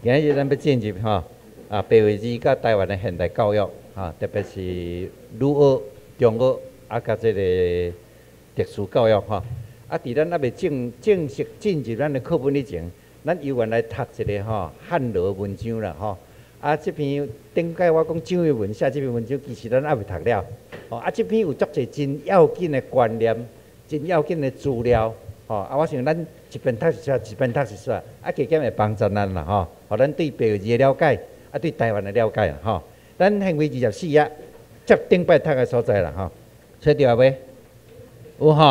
今仔日咱欲進入吼啊，白話字佮台灣的現代教育，哈，特別是女學、中學啊，佮這个特殊教育吼。啊，佇咱猶未正正式進入咱的課本以前，咱猶原來讀一个吼漢羅文章啦吼。啊，這篇頂擺我講蔣渭文寫這篇文章，其實咱猶未讀了。吼，啊，這篇有足濟真要緊的觀念，真要緊的資料。吼，啊，我想咱一邊讀一撮，一邊讀一撮，啊，加減會幫助咱啦吼，予咱對白話字的了解，啊，對台灣的了解吼。咱現為24頁，接頂擺讀的所在啦吼。揣著啊未？有吼。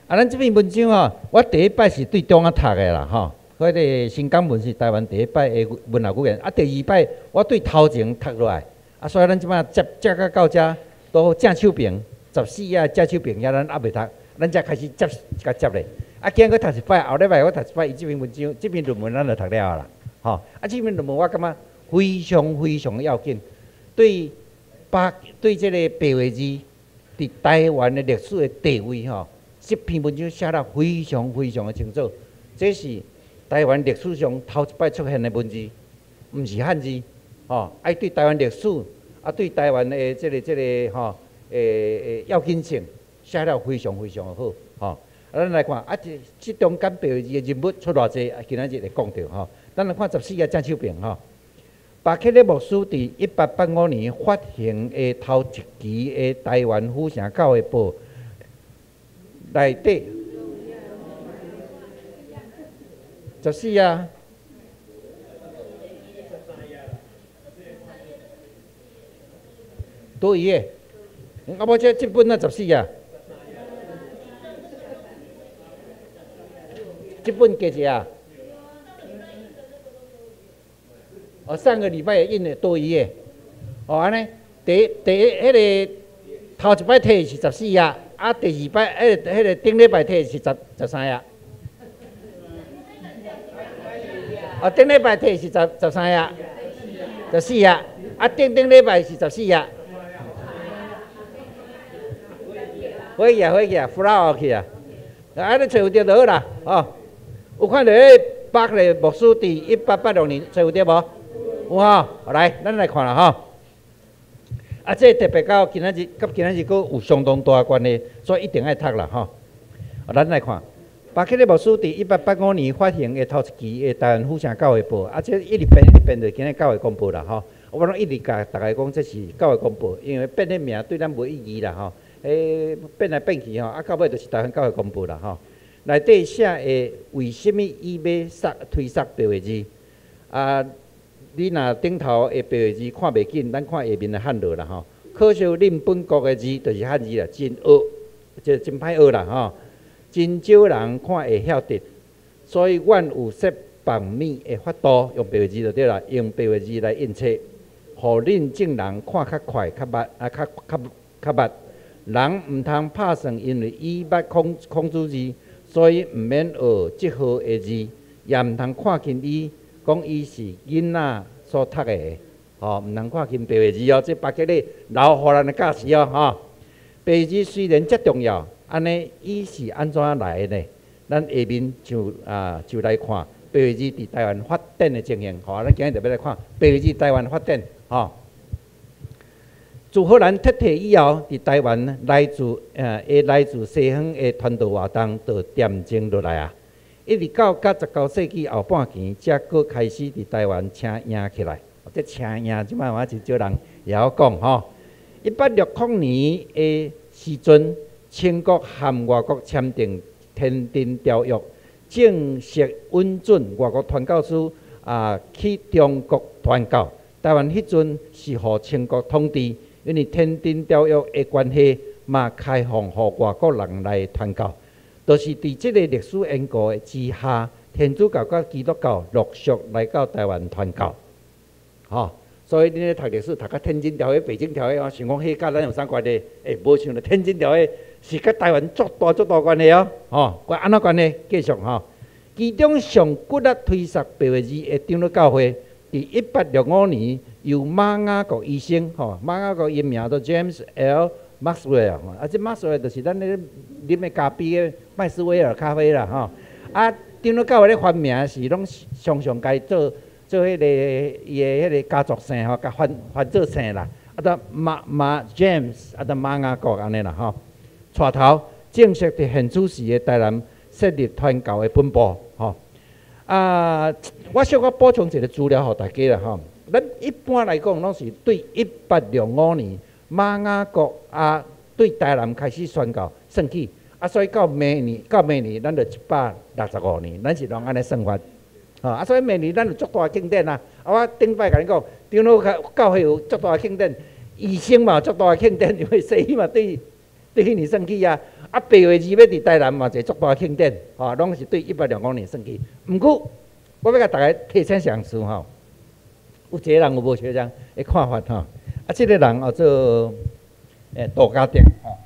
啊，咱這篇文章吼，我第一擺是對中學讀的啦吼。彼个新港文是台灣第一擺的文學語言，啊，第二擺我對頭前讀落來，啊，所以咱這擺接接甲到遮，都正手爿14頁正手爿遐，咱猶未讀，咱才開始接共接咧。啊，今日閣讀一擺，後禮拜閣讀一擺，伊這篇文章、這篇論文咱就讀了啦，吼。啊，這篇論文我感覺非常非常要緊，對把對這个白話字佇台灣的歷史的地位吼，這篇文章寫得非常非常的清楚，這是台灣歷史上頭一擺出現的文字，毋是漢字，吼！啊，對台灣歷史，啊，對台灣的這个這个吼，欸要緊性寫了非常非常的好，吼！啊，咱來看，啊，這這中間白話字的人物出偌濟，啊，今仔日會講著吼。咱來看十四頁正手爿吼，巴克禮牧師佇1885年發行的頭一期的台灣府城教會報內底。十四啊，佗一頁？啊，無這這本啊十四啊，這本加一啊？哦，上個禮拜印的佗一頁？哦，按呢，第第一彼个頭一擺提是十四頁，啊，第二擺彼个彼个頂禮拜提是十十三頁。哦，頂禮拜提是十十三頁，十四頁，啊，頂頂禮拜是十四頁。火去啊，火去啊，弗拉去啊！啊，你揣有著就好啦，哦。有看著彼巴克禮牧師佇1886年揣有著無？有吼，來，咱來看啦吼。啊，這特別佮今仔日，佮今仔日閣有相當大關係，所以一定愛讀啦吼。咱來看。巴克禮牧師佇1885年發行的頭一期的台灣府城教會報，啊，這一直變一直變，就今日教會公報啦吼。我攏一直共逐家講，這是教會公報，因為變彼名對咱無意義啦吼。欸，變來變去吼，啊，到尾就是台灣教會公報啦吼。內底寫的為啥物伊欲殺推捒白話字？啊，你若頂頭的白話字看袂緊，咱看下面的漢字啦吼。可惜恁本國的字就是漢字啦，真惡，這真歹學啦吼。真少人看會曉得，所以阮有設版面的法度，用白話字就對啦，用白話字來印冊，予恁眾人看較快、較捌、啊較較較捌。人毋通拍算，因為伊捌孔孔子字，所以毋免學這號的字，也毋通看輕伊，講伊是囡仔所讀的，吼，毋通看輕白話字哦，這巴克禮留予咱的教示哦，吼。白話字雖然遮重要。按呢，伊是按怎來的呢？咱下面就啊，就來看白話字佇台灣發展的情形。吼，咱今日就欲來看白話字台灣發展。吼，自荷蘭撤退以後，佇台灣來自會來自西方的傳道活動就漸漸落來啊。一直到甲19世紀後半期，才閣開始佇台灣請贏起來。這請贏，這擺我真少人會曉講吼。1860年的時陣，清國和外國簽訂《天津條約》，正式允准外國傳教士啊去中國傳教。台灣彼陣是予清國統治，因為《天津條約》的關係，嘛開放予外國人來傳教。就是佇這个歷史緣故的之下，天主教佮基督教陸續來到台灣傳教。吼，所以恁咧讀歷史讀甲《天津條約》、《北京條約》，想講彼佮咱有啥關係？欸，無想著《天津條約》是佮台灣足大足大關係哦，吼，關按怎關係？繼續吼，其中上骨力推捒白話字的長老教會，佇1865年由馬雅各醫生，吼，馬雅各伊名做 James L. Maxwell，啊，這 Maxwell 就是咱咧啉的咖啡的麥斯威爾咖啡啦，吼，啊，長老教會咧發明是攏常常共伊做。做彼个伊的彼个家族姓吼，共翻翻做姓啦，啊，得馬馬 James，啊，得馬雅各按呢啦吼。帶頭正式佇現主時的台南設立傳教的本部吼。啊，我小可補充一个資料予大家啦吼。咱一般來講，攏是對1865年瑪雅各啊對台南開始宣教算起，啊，所以到明年，咱就165年，咱是攏按呢算法。吼啊，所以明年咱有足大慶典啊！啊，我頂擺共你講，長老教會有足大慶典，醫生嘛有足大慶典，因為西醫嘛對對彼年算起啊。啊，8月2欲佇台南嘛一個足大慶典，吼，攏是對1865年算起。毋過，我欲共大家提醒一項事吼，有一個人有無相仝的看法吼，啊，這个人叫做杜嘉德吼。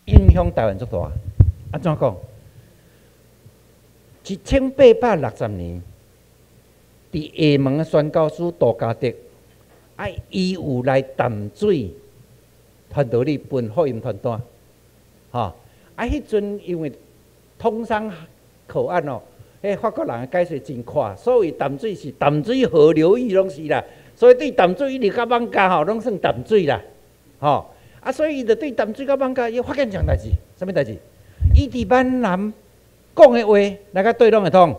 影響台灣足大，按怎講？1860年，佇廈門的宣教師杜嘉德，啊，伊有來淡水傳道理分福音傳單，吼，啊，彼陣因為通商口岸哦，彼法國人的解說真闊，所以淡水是淡水河流域攏是啦，所以對淡水一直到艋舺吼，攏算淡水啦，吼。啊，所以伊就對淡水到艋舺，伊發現一項代誌，啥物代誌？伊佇閩南講的話，來到佗攏會通，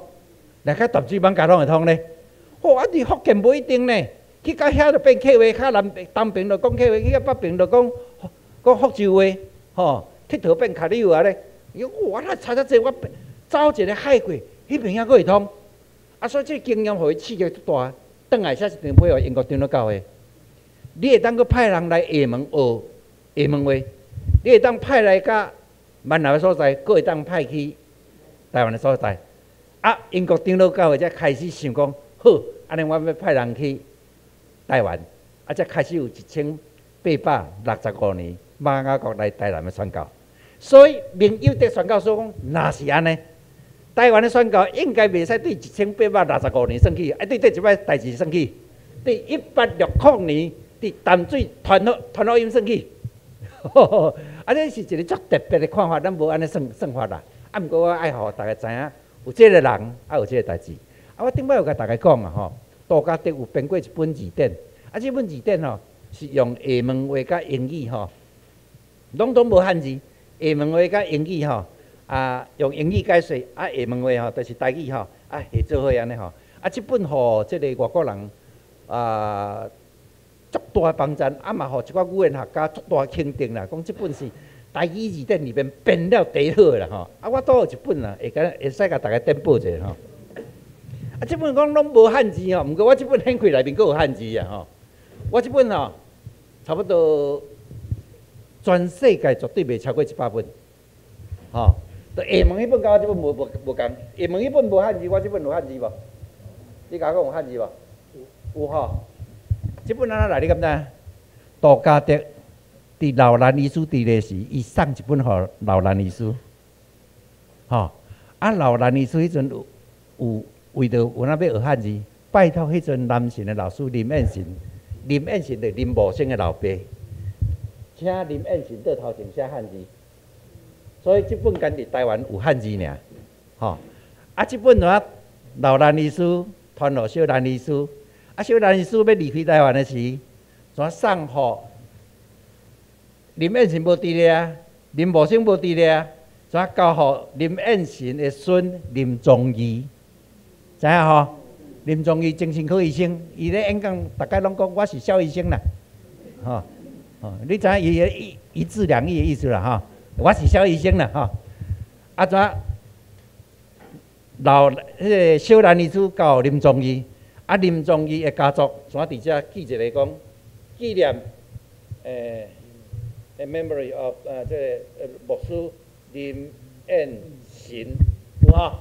來到淡水艋舺攏會通咧。吼，啊，佇福建無一定呢，去到遐就變客話，較南東爿就講客話，去到北爿就講講福州話，吼，鐵佗變跤溜啊咧。伊講，哇，我差遮濟，我走一个海過，彼爿猶閣會通。啊，所以這个經驗予伊刺激足大，轉來寫一張批予英國長老教會，你會當閣派人來廈門學廈門話，你會當派來佮閩南的所在，閣會當派去台灣的所在。啊，英國長老教會才開始想講，好，按呢我欲派人去台灣，啊，才開始有1865年瑪雅各來台南的宣教。所以明佑德宣教師講，若是按呢，台灣的宣教應該袂使對1865年算起，愛對佗一擺代誌算起，對1860年佇淡水傳福傳福音算起。啊，這是一个足特別的看法，咱無按呢算算法啦。啊，毋過我愛予大家知影，有這个人，啊有這个代誌。啊，我頂擺有共大家講啊吼，杜嘉德有編過一本字典，啊，這本字典吼是用廈門話佮英語吼，攏總無漢字。廈門話佮英語吼，啊，用英語解說，啊，廈門話吼就是台語吼，啊，合做伙按呢吼。啊，這本予這个外國人啊足大幫贊，啊嘛予一寡語言學家足大肯定啦，講這本是台語字典裡面編了第一好的啦吼。啊，我倒有一本啦，會共會使共大家點播一下吼。啊，這本講攏無漢字吼，毋過我這本掀開內面閣有漢字啊吼。我這本吼，差不多全世界絕對袂超過100本，吼。就廈門彼本佮我這本無無無仝，廈門彼本無漢字，我這本有漢字無？你共我講有漢字無？有吼。這本按怎來？你敢知？杜嘉德佇老蘭醫師佇咧時，伊送一本予老蘭醫師，吼。啊，老蘭醫師彼陣有有為著有哪欲學漢字，拜託彼陣南神的老師林燕神，林燕神就是林茂生的老爸，請林燕神倒頭前寫漢字，所以這本敢佇台灣有漢字爾，吼。啊，這本怎老蘭醫師傳予小蘭醫師，啊，小蘭醫師欲離開台灣的時，怎送予林燕神無佇咧啊？林茂生無佇咧啊？怎交予林燕神的孫林宗義？知影吼？林宗義精神科醫生，伊咧演講，逐家攏講我是蕭醫生啦，吼吼，你知影伊的一一字兩義的意思啦吼？我是蕭醫生啦吼。啊怎老彼个小蘭醫師交予林宗義，啊林宗義的家族怎佇遮記一个講紀念a memory of 這个牧師林燕神，有吼？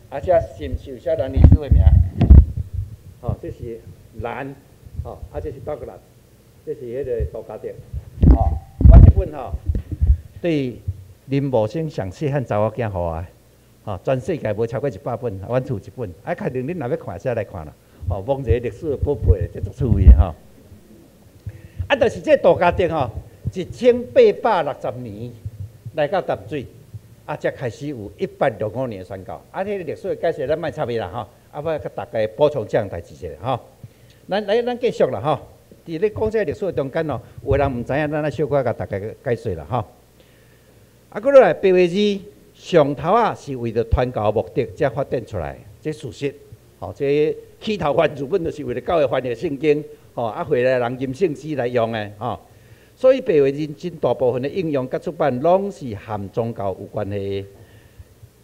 啊，這是毋是有寫蘭醫師的名？吼，這是蘭，吼，啊，這是道格蘭，這是彼个杜嘉德，吼，我這本吼對林茂生上細漢查某囝予我的，吼，全世界無超過100本，阮厝一本，啊，確定恁若欲看，才來看啦，吼，摸一个歷史的寶貝，這足趣味的吼。啊，就是這杜嘉德吼，1860年來到淡水，啊，才開始有1865年的宣教。啊，彼个歷史的解釋咱莫插伊啦吼，啊，我閣大概補充這項代誌一下吼。咱來，咱繼續啦吼。佇咧講這個歷史的中間哦，有的人毋知影，咱愛小可共大家解說啦吼。啊，閣落來白話字上頭仔是為著傳教的目的才發展出來，這事實。吼，這起頭原字本就是為了教會翻譯聖經，吼，啊回來人吟聖詩來用的吼。所以白話字真大部分的應用佮出版，攏是和宗教有關係的。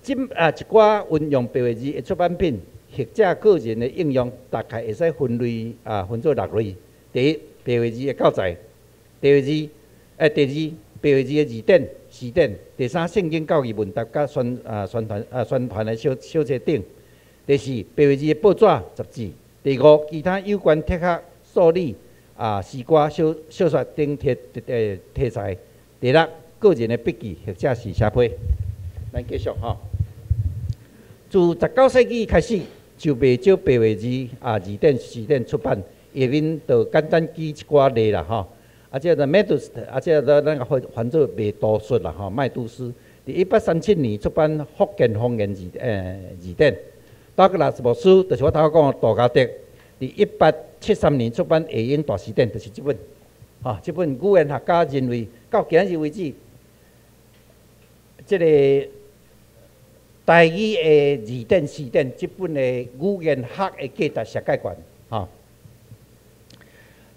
這啊一寡運用白話字的出版品，或者個人的應用，大概會使分類啊，分做六類。第一，白話字的教材；第二，白話字的字典、辭典；第三，聖經教義問答佮宣傳的小小冊等；第四，白話字的報紙、雜誌；第五，其他有關哲學、數理、詩歌、小說等題材；第六，個人的筆記或者是寫批。咱繼續吼。自19世紀開始，就袂少白話字字典、辭典出版。下面就簡單舉一寡例啦吼。啊，這個麥都斯，啊，這個咱個翻做麥都術啦吼，麥都斯，佇1837年出版《福建方言字典》。道格拉斯牧師，就是我頭仔講的杜嘉德，佇1873年出版《下英大辭典》，就是這本。吼，這本語言學家認為，到今日為止，這個台語的字典、辭典，這本的語言學的價值上蓋懸，吼。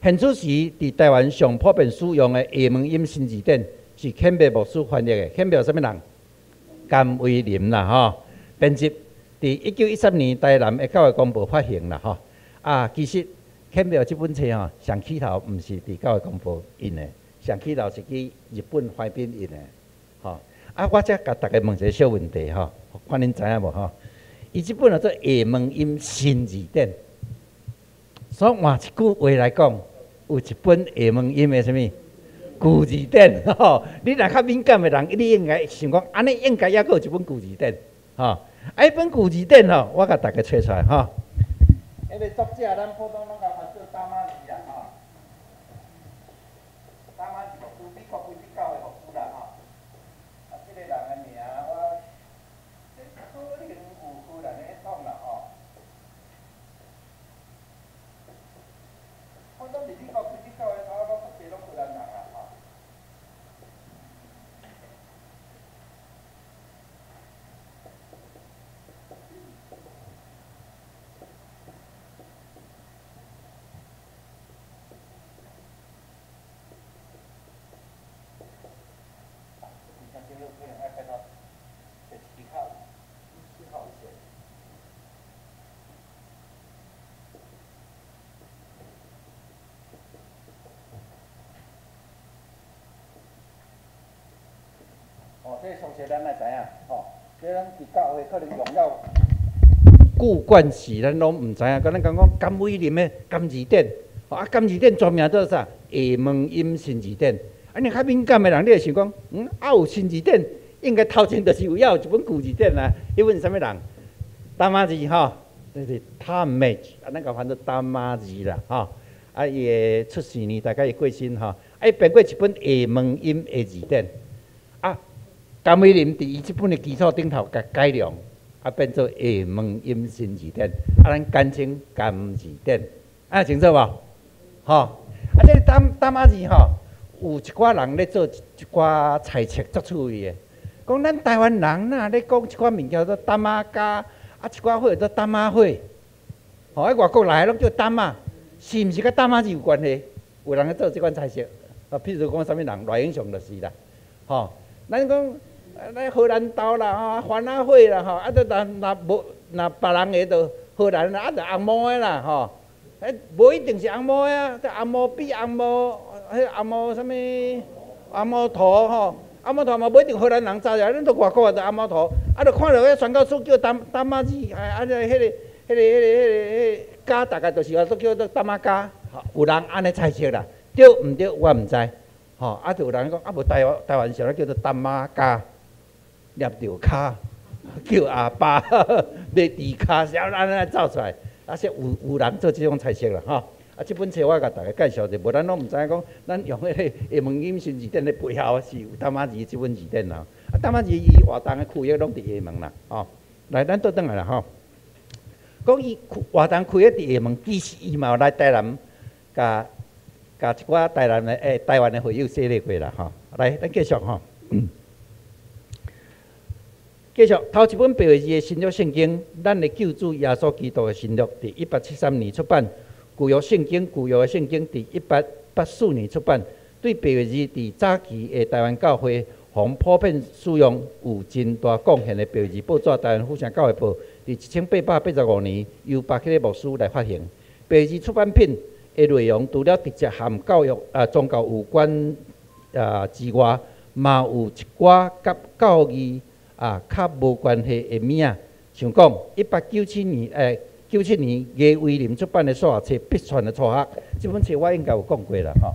現此時，佇台灣上普遍使用的廈門音新字典是肯伯牧師翻譯的。肯伯是啥物人？甘為霖啦，吼。編輯佇1913年台南的教會公報發行啦，吼。啊，其實肯伯這本冊吼，上起頭毋是佇教會公報印的，上起頭是去日本橫濱印的，吼。啊，我才共大家問一个小問題吼，看恁知影無吼？伊這本叫做廈門音新字典，所以換一句話來講，有一本廈門音的啥物舊字典吼？你若較敏感的人，你應該想講，按呢應該猶閣有一本舊字典，吼。啊，彼本舊字典吼，我共大家揣出來吼。彼个作者，咱普通攏共翻做打馬字啦，吼。打馬字牧師，美國歸德教會牧師啦，吼。啊，這個人的名我，這可能有荷蘭的血統啦，吼。普通佇美國歸德教會，頭仔攏足濟攏荷蘭人啦，吼。可能愛拜託，找一支較較有線。哦，這個常識咱愛知影，吼，這咱佇教會可能用了舊慣勢，咱攏毋知影。佮咱講講甘偉霖的甘字典，啊，甘字典全名叫做啥？廈門音新字典。啊，你較敏感的人，你會想講，啊有新字典，應該頭前就是有猶有一本舊字典啊。彼本是啥物人？打馬字吼，就是 Talmage，啊，咱共翻做打馬字啦，吼。啊，伊的出世年大概伊過身吼，啊，伊編過一本廈門音的字典，啊，甘偉霖佇伊這本的基礎頂頭共改良，啊，變做廈門音新字典，啊，咱簡稱甘字典，啊，清楚無？吼，啊，這個打馬字吼。有一寡人咧做一寡猜測，足趣味的。講咱台灣人若咧講一寡物件做淡仔加，啊一寡貨做淡仔貨，吼，啊外國來的攏叫淡仔，是毋是佮淡仔字有關係？有人咧做這款猜測，啊，譬如講啥物人，賴英雄就是啦，吼，咱講咱荷蘭豆啦，吼，番仔火啦，吼，啊，都若若無若別人的就荷蘭啦，啊，就紅毛的啦，吼，欸，無一定是紅毛的啊，這紅毛比紅毛。彼紅毛啥物紅毛塗吼，紅毛塗嘛無一定荷蘭人早者，咱都外國的紅毛塗，啊，就看著彼宣教師叫淡淡仔字，啊，彼个、彼个、彼个、彼个加，大概就是話都叫做淡仔加，有人按呢猜測啦。對毋對？我毋知，吼，啊，就有人講啊，無台灣啥叫做淡仔跤，捏著跤，叫阿爸買豬跤，啥按呢走出來，啊，說有人做這種猜測啦，吼。啊，這本冊我共大家介紹者，無咱攏毋知影講，咱用彼個廈門音新字典的背後是有淡仔字這本字典啦。啊，淡仔字伊活動的區域攏佇廈門啦，吼。來，咱倒轉來啦，吼。講伊活動區域佇廈門，其實伊嘛有來台南，共一寡台南的台灣的會友洗禮過啦，吼。來，咱繼續吼。繼續，頭一本白話字的新約聖經，咱的救主耶穌基督的神錄，佇1873年出版。舊約聖經，舊約的聖經，佇1884年出版。對白話字佇早期的台灣教會予普遍使用有真大貢獻的白話字報紙《台灣府城教會報》，佇1885年由巴克禮牧師來發行。白話字出版品的內容，除了直接和教育啊宗教有關啊之外，嘛有一寡佮教義啊較無關係的物仔，像講1897年97年魏維林出版的數學冊《筆算的初學》，這本冊我應該有講過啦，吼。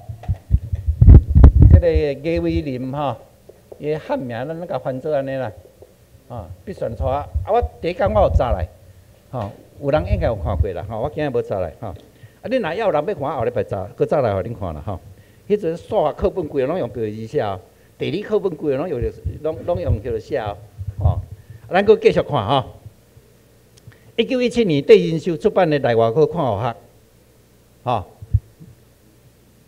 這個魏維林吼，伊的漢名咱攏共翻做按呢啦，吼，筆算初學。啊，我第一工我有查來，吼，有人應該有看過啦，吼，我今日無查來，吼。啊，恁若猶有人欲看，後禮拜查，閣查來予恁看啦，吼。彼陣數學課本規个攏用白話字寫，地理課本規个攏用叫做寫，吼。啊，咱閣繼續看吼。1917年，戴仁修出版的《內外科看護學》，吼，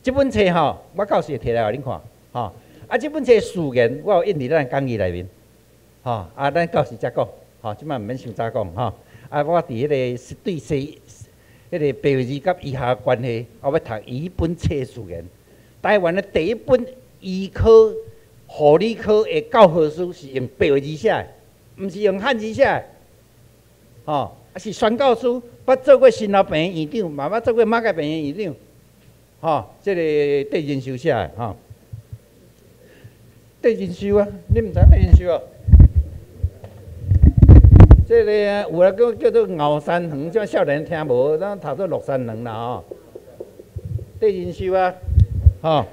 這本冊吼，我到時會提來予恁看，吼。啊，這本冊序言我有印佇咱講義內面，吼，啊，咱到時才講，吼，這擺毋免傷早講，吼。啊，我佇彼個對西，彼個白話字佮醫學關係，我欲讀伊本冊序言。台灣的第一本醫科、護理科的教科書是用白話字寫的，毋是用漢字寫的，吼，啊是宣教師，捌做過新老病院院長，嘛捌做過馬偕病院院長，吼，這個戴仁修寫的，吼。戴仁修啊，你毋知戴仁修哦？這個有人叫做牛山園，這少年聽無，咱讀做鹿山園啦吼。戴仁修啊，吼，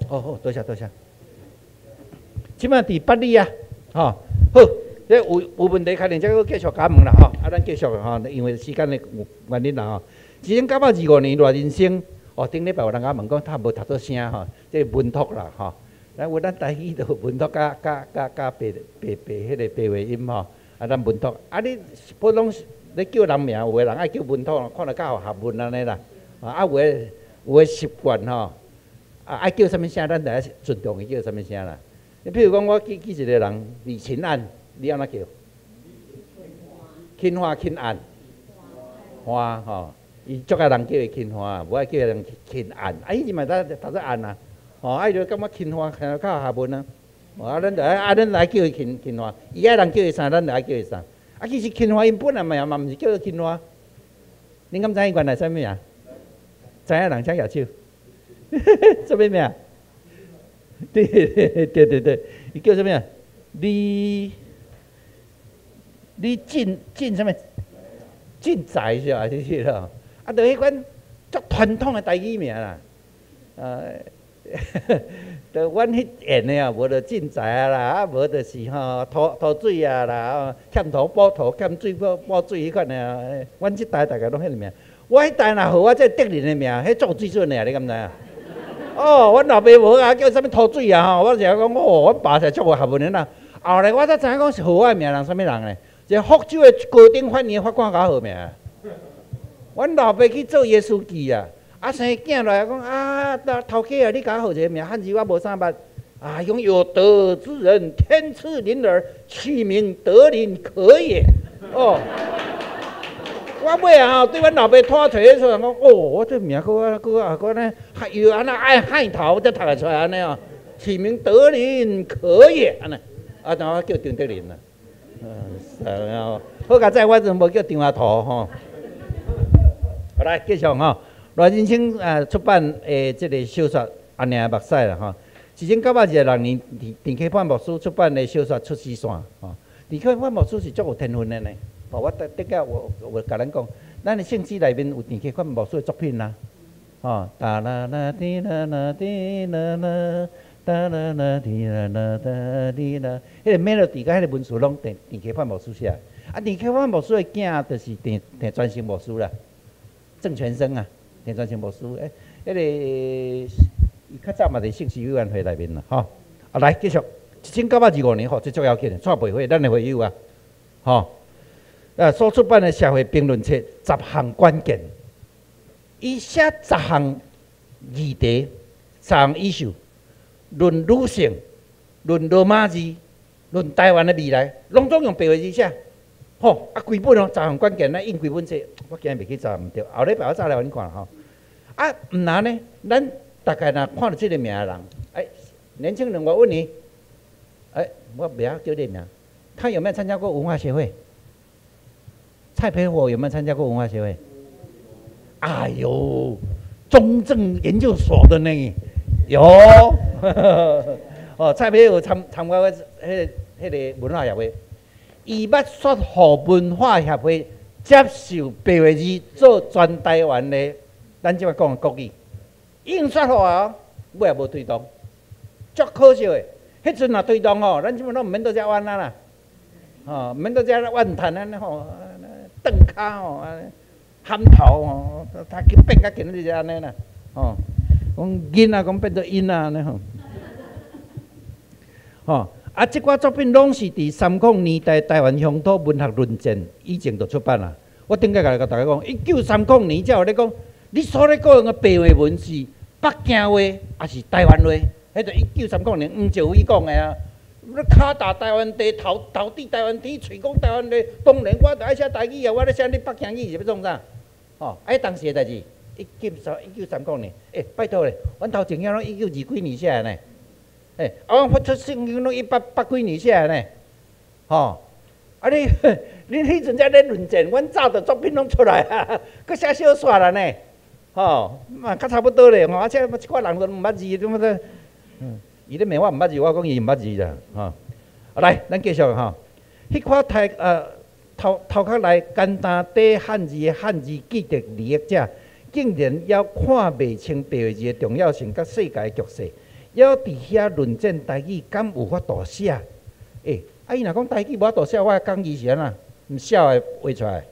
好好，多謝多謝。這擺佇八里啊，吼，好，這有問題，可能才閣繼續共問啦，吼。啊，咱繼續吼，因為時間的原因啦吼。1925年，賴仁生，哦，頂禮拜有人共問講，他無讀做聲吼，這文託啦吼。咱有咱台語就文託佮白白白彼個白話音吼，啊，咱文託。啊，你普通咧叫人名，有的人愛叫文託，看著較有學問按呢啦。啊，有的習慣吼，啊，愛叫啥物聲，咱就愛尊重伊叫啥物聲啦。你比如講，我記記一個人李勤安，你按怎叫？勤華勤安，華吼，伊足愛人叫伊勤華，無愛叫人勤安。啊，伊嘛讀讀做安啊，吼，啊，伊就感覺勤華聽著較有學問啊。啊，咱就愛啊，咱來叫伊勤勤華，伊愛人叫伊啥，咱就愛叫伊啥。啊，其實勤華𪜶本來嘛嘛毋是叫做勤華，恁敢知伊原來啥物名？知影人請舉手。啥物名？對對對對，伊叫啥物啊？李李進進啥物？進財是吧？是咯。啊，就彼款足傳統的台語名啦。就阮彼沿的啊，無就進財啊啦，啊無就是吼塗塗水啊啦，欠塗補塗，欠水補補水彼款的啊。阮這代大概攏彼個名。我彼代若予我這個德林的名，彼足有水準的啊，你敢知影？哦，阮老爸母啊叫啥物塗水啊吼，我就講哦，阮爸是足有學問的啦。後來我才知影講是號我的名人啥物人咧？一個福州的高等法院法官共我號名。阮老爸去做伊的書記啊，啊生囝來講啊，頭家啊，你共我號一個名，漢字我無啥捌。啊，講有德之人，天賜麟兒，取名德林可也。哦。我尾啊吼，對阮老爸拖揣彼出來講，哦，我這名閣啊閣啊閣按呢，又按呢愛漢頭才讀會出來按呢哦，取名德林可也按呢，啊，然後叫張德林啦，嗯，是啊，好佳哉，我陣無叫張阿塗吼。好來繼續吼，賴仁生出版的這個小說《阿娘目屎》啦吼，1926年鄭啟範牧師出版的小說《出師線》吼，鄭啟範牧師是足有天分的呢。哦，我頂頂下有共咱講，咱的聖詩內面有鄭啟範牧師的作品啊。吼，哒啦啦滴啦啦滴啦啦，哒啦啦滴啦啦哒滴啦，彼个 melody 佮彼个文词攏鄭鄭啟範牧師寫。啊，鄭啟範牧師的囝就是鄭鄭傳承牧師啦，鄭全生啊，鄭傳承牧師，欸，彼個伊較早嘛佇聖詩委員會內面啦，吼。啊，來繼續，1925年吼，這足要緊的，蔡培慧，咱的會友啊，吼。啊，所出版的社會評論冊十項關鍵，伊寫十項議題，十項 issue，論女性，論羅馬字，論台灣的未來，攏總用白話字寫。吼，啊，規本哦，十項關鍵，咱印規本冊，我今日袂去查毋著，後禮拜我查來予恁看吼。啊，毋若呢，咱大概若看著這个名的人，欸，年輕人，我問你，欸，我袂曉叫你名，他有沒有參加過文化協會？蔡培火有沒有參加過文化協會？哎呦，中正研究所的呢，有。哦，蔡培火參參加過彼個文化協會，伊捌說服文化協會接受白話字做全台灣的，咱這擺講的國語，硬說服啊，尾也無推動，足可惜的。彼陣若推動吼，咱這擺攏毋免倒遮怨啊啦，吼，毋免倒遮怨嘆按呢吼，頓跤吼，撼頭吼，他去變甲今日就按呢啦，吼，講囡仔講變做𪜶仔按呢吼，吼，啊，這寡作品攏是佇30年代台灣鄉土文學論戰以前就出版啦。我頂擺共大家講，1930年才有咧講，你所咧講的白話文是北京話抑是台灣話？彼就1930年黃兆輝講的啊。你跤踏台灣地，頭頭佇台灣天，喙講台灣話，當然我著愛寫台語啊！我咧寫你北京語是欲創啥？吼，啊，彼當時的代誌，1930年，欸，拜託咧，阮頭前遐攏一九二幾年寫的呢，欸，啊，阮發出聖經攏一八八幾年寫的呢，吼，啊你你彼陣才咧論戰，阮早就作品攏出來啊，閣寫小說啦呢，吼，嘛較差不多咧，吼，啊，這一寡人都毋捌字，怎麼的？嗯。伊咧罵我毋捌字，我講伊毋捌字啦，吼。啊來，咱繼續吼。彼款台頭頭殼內簡單短漢字的漢字既得利益者，竟然猶看袂清白話字的重要性佮世界局勢，猶佇遐論戰台語敢有法度寫？欸，啊伊若講台語無法度寫，我的講義是按怎？毋寫的畫出來，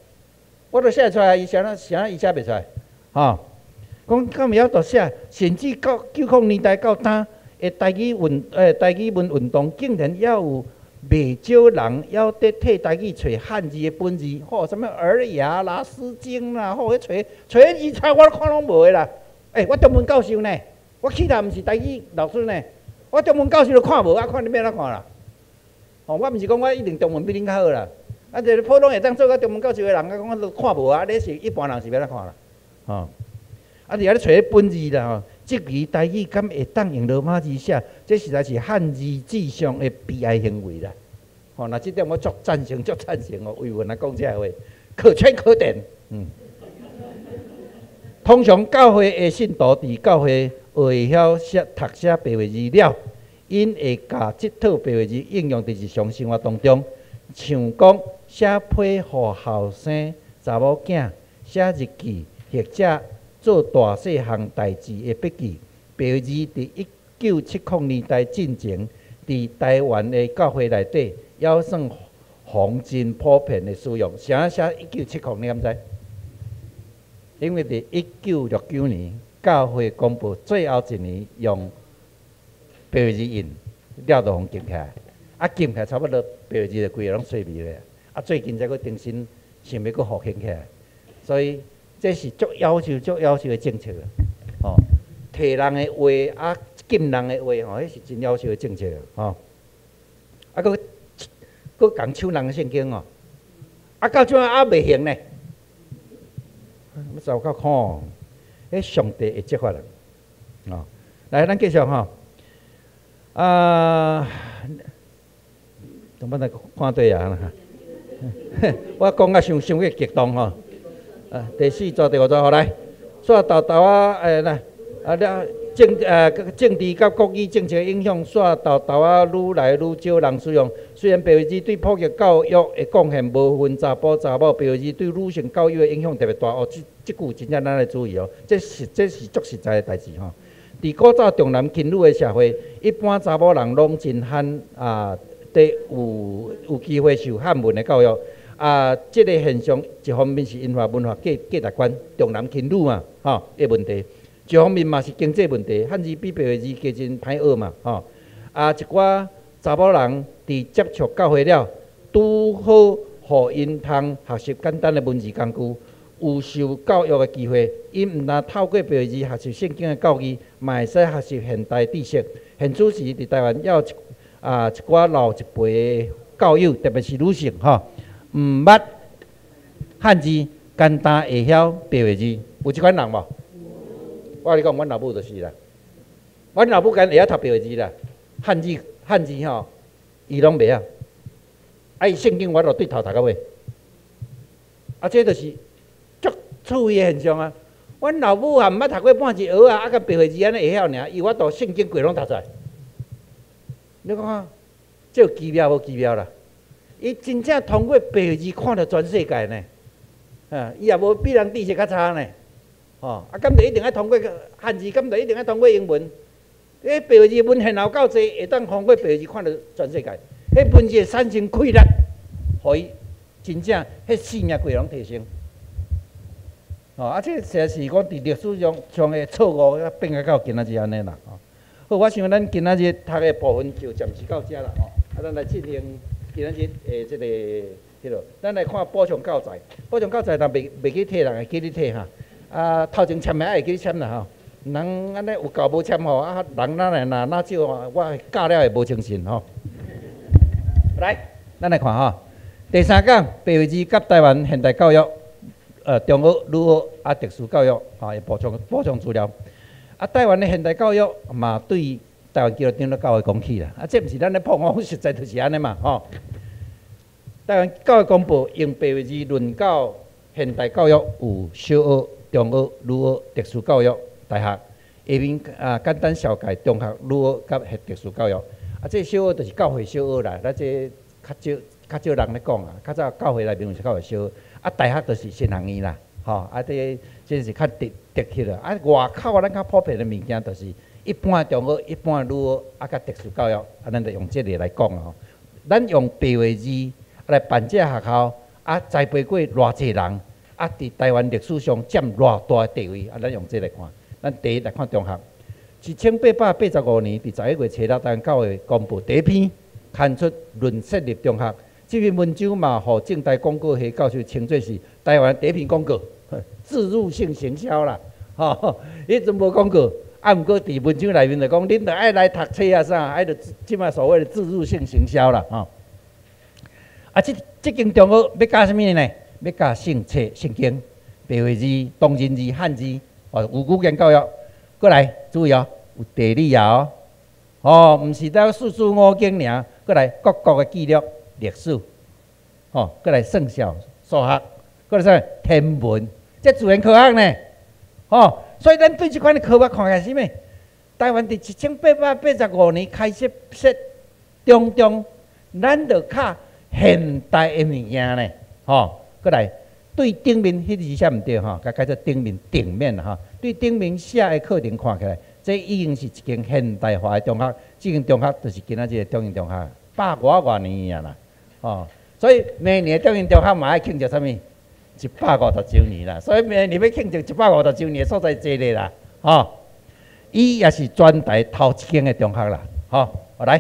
我都寫會出來，伊啥怎啥伊寫袂出來？吼，講敢有法度寫，甚至到90年代到今。的台語運台語文運動，竟然猶有袂少人猶佇替台語揣漢字的本字，吼，啥物《爾雅》啦、《詩經》啦，吼，彼揣揣字冊我看攏無的啦。欸，我中文教授呢，我起頭毋是台語老師呢，我中文教授都看無，啊，看你欲按怎看啦？吼，我毋是講我一定中文比恁較好啦，啊，就是普通會當做甲中文教授的人，啊，講我都看無啊，你是一般人是欲按怎看啦？吼，啊，佇遐咧揣彼本字啦吼。質疑台語敢會當用羅馬字寫，這實在是漢字至上的悲哀行為啦！吼，若這點我足贊成，足贊成哦，為文來講這話，可圈可點。嗯。通常教會的信徒佇教會學會曉寫讀寫白話字了，𪜶會共這套白話字應用佇日常生活當中，像講寫批予後生查某囝寫日記，或者做大細項代誌的筆記。白話字佇1970年代進前，佇台灣的教會內底，猶算逢真普遍的使用。啥寫1970你敢知？因為佇1969年，教會公布最後一年用白話字印，了就予禁起來。啊，禁起來差不多白話字就規个攏衰微咧。啊，最近才閣重新想欲閣復興起來，所以這是足夭壽、足夭壽的政策吼，提人的話啊，禁人的話吼，彼是真夭壽的政策吼。啊，閣閣共搶人的聖經哦，啊，到這猶未行呢，要糟夠看，彼上帝會責罰人，哦。來，咱繼續吼。啊，怎麼來看對啊？我講甲傷傷過激動吼。啊，第四節、第五節，好來，煞豆豆仔，欸來，啊了，政治佮國語政策影響，煞豆豆仔愈來愈少人使用。雖然白話字對普及教育的貢獻無分查埔查某，白話字對女性教育的影響特別大。哦，這句真正咱來注意哦，這是足實在的代誌吼。佇古早重男輕女的社會，一般查某人攏真罕啊，得有機會受漢文的教育。啊，這个現象一方面是因為文化價值觀重男輕女嘛，吼的問題；一方面嘛是經濟問題，漢字比白話字加真歹學嘛，吼。啊，一寡查某人佇接觸教會了，拄好予𪜶通學習簡單的文字工具，有受教育的機會。𪜶毋但透過白話字學習聖經的教義，嘛會使學習現代知識。現此時佇台灣，猶有一寡老一輩的教友，特別是女性，吼，毋捌漢字，簡單會曉白話字，有這款人無？我共你講，阮老母就是啦。阮老母敢會曉讀白話字啦，漢字吼，伊攏袂曉。啊，伊聖經我就對頭讀到尾。啊，這就是足趣味的現象啊！阮老母也毋捌讀過半字學啊，啊，佮白話字按呢會曉爾，伊有法度聖經規攏讀出來。你看看，這有奇妙無奇妙啦？伊真正通過白話字看著全世界呢，啊，伊也無比人知識較差呢，吼，啊，敢就一定愛通過漢字，敢就一定愛通過英文？彼白話字文獻有夠濟，會當通過白話字看著全世界。彼文字產生氣力，予伊真正彼性命規攏提升。吼，啊，這實在是講佇歷史上的錯誤，變啊到今仔日按呢啦。吼，好，我想咱今仔日讀的部分就暫時到遮啦。吼，啊，咱來進行今仔日的這个彼落，咱來看補充教材。補充教材，若袂記提人會記得提哈。啊，頭前簽的愛會記得簽啦吼。毋通按呢有教無簽吼，啊，人哪來若若少吼，我教了會無精神吼。來，咱來看吼，第三講白話字佮台灣現代教育，中學、女學啊，特殊教育，吼，會補充資料。啊，台灣的現代教育嘛，對台灣基督長老教會講起啦。啊，這毋是咱咧膨風，實在就是按呢嘛，吼。台灣教會公報用白話字論教現代教育有小學、中學、女學、特殊教育、大學。下面啊，簡單紹介中學、女學佮特殊教育。啊，這小學就是教會小學啦，咱這較少人咧講啊。較早教會內面有是教會小學，啊，大學就是神學院啦，吼，啊，這是較特彼落。啊，外口咱較普遍的物件就是一般中學、一般女學，啊，佮特殊教育，啊，咱就用這个來講吼。咱用白話字來辦這个學校，啊，栽培過偌濟人，啊，佇台灣歷史上佔偌大的地位，啊，咱用這來看。咱第一來看中學，1885年，佇11月初六，台灣教會公報第一篇刊出論設立中學。這篇文章嘛，予政大廣告系教授稱做是台灣第一篇廣告，置入性行銷啦，吼，彼陣無廣告，啊，毋過佇文章內面就講，恁著愛來讀冊啊啥，愛著這擺所謂的置入性行銷啦，吼。啊，這間中學欲教啥物呢？欲教聖冊、聖經、白話字、同音字、漢字，哦，有語言教育。過來注意哦，有地理啊，哦，毋是得四書五經爾，過來各國的記錄、歷史，吼，過來算數、數學，過來啥天文，這自然科學呢，吼，所以咱對這款的科學看起來是啥物？台灣佇1885年開始設中中，咱就較現代的物件呢，吼，過來對頂面彼字寫毋對吼，共改做頂面頂面啦吼。對頂面寫的課程看起來，這已經是一間現代化的中學。這間中學就是今仔日的中英中學，百外外年啊啦，吼。所以明年中英中學嘛愛慶祝啥物？150週年啦。所以明年欲慶祝150週年的所在濟咧啦，吼。伊也是全台頭一間的中學啦，吼。來，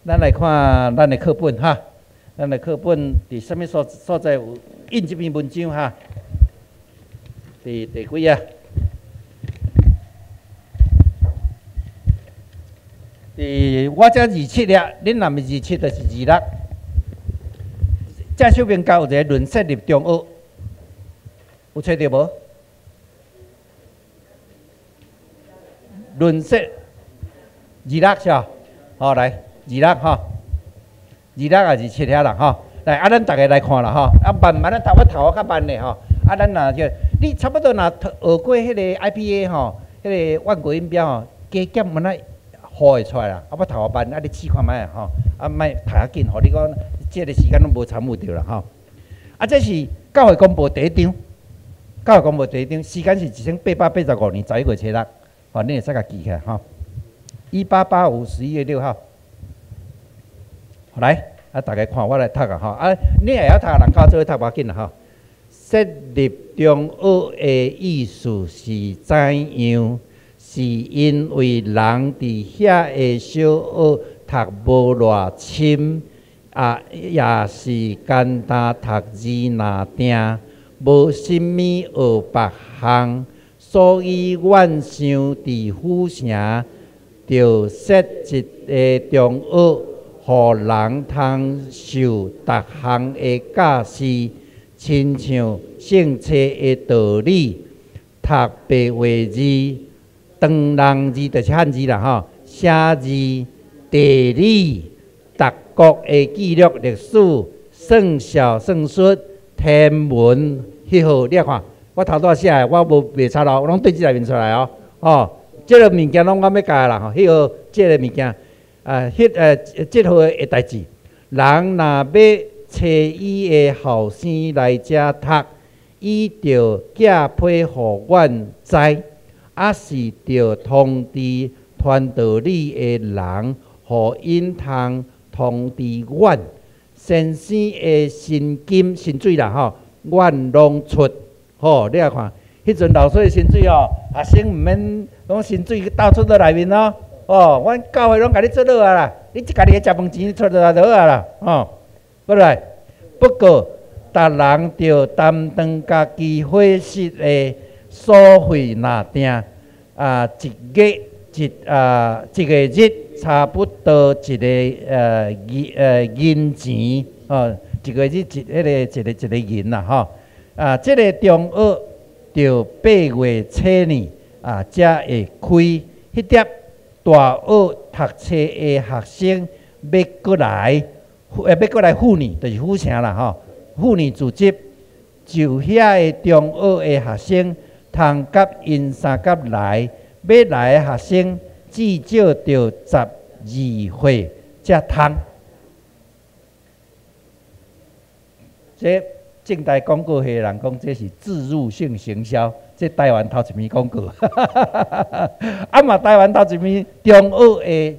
咱來看咱的課本哈，咱的課本佇啥物所在有印這篇文章哈？佇第幾啊？佇我這27頁，恁若毋是二七，就是26。正手邊角有一个論設立中學，有揣著無？論設26是吧？好，來26吼，26抑27遐啦吼。來，啊，咱逐个來看啦吼。啊，慢慢仔讀，我頭較慢咧吼。啊，咱若就你差不多若學過彼个 IPA 吼，彼个萬國音標吼，加減阮仔學會出來啦。啊，我讀較慢，啊，你試看覓吼。啊，莫讀較緊，予你講這个時間攏無參與著啦吼。啊，這是教會公報第一張，教會公報第一張，時間是1885年11月初六，吼，你會使共記起來吼。1885 11月6號，來，啊，大家看我來讀啊吼。啊，你會曉讀的人佮我做伙讀無要緊啦吼。設立中學的意思是怎樣？是因為人佇遐个小學讀無偌深，啊，也是簡單讀字若定，無啥物學別項，所以阮想佇府城著設一个中學，予人通受逐項的教示，親像聖冊的道理，讀白話字、唐人字就是漢字啦吼，寫字、地理、逐國的記錄歷史、算數、算術、天文，彼號你來看，我頭拄仔寫的，我無袂插漏，攏對這內面出來哦。哦，這个物件攏我欲教的啦吼，彼號這个物件，啊，彼這號的代誌，人若欲揣伊的後生來遮讀，伊著寄批予阮知，抑是著通知傳道理的人，予𪜶通通知阮。先生的薪金薪水啦吼，阮攏出。吼，你來看，彼陣老師的薪水吼，學生毋免講薪水倒出佇內面咯。哦，阮教會攏共你做好啊啦，你家己的食飯錢出來就好啊啦，吼。過來，不過，逐人著擔當家己伙食的所費若定，啊，一月一啊，一個日差不多一个銀錢，吼，一個日一彼个一个一个銀啦，吼。啊，這个中學著8月初二啊，才會開。彼粒大學讀冊的學生欲閣來，欲閣來赴呢，就是府城啦吼。赴呢組織，就遐个中學的學生通佮𪜶相佮來，欲來的學生至少著12歲才通。這正大廣告系的人講，這是置入性行銷，這台灣頭一篇廣告。啊嘛，台灣頭一篇中學的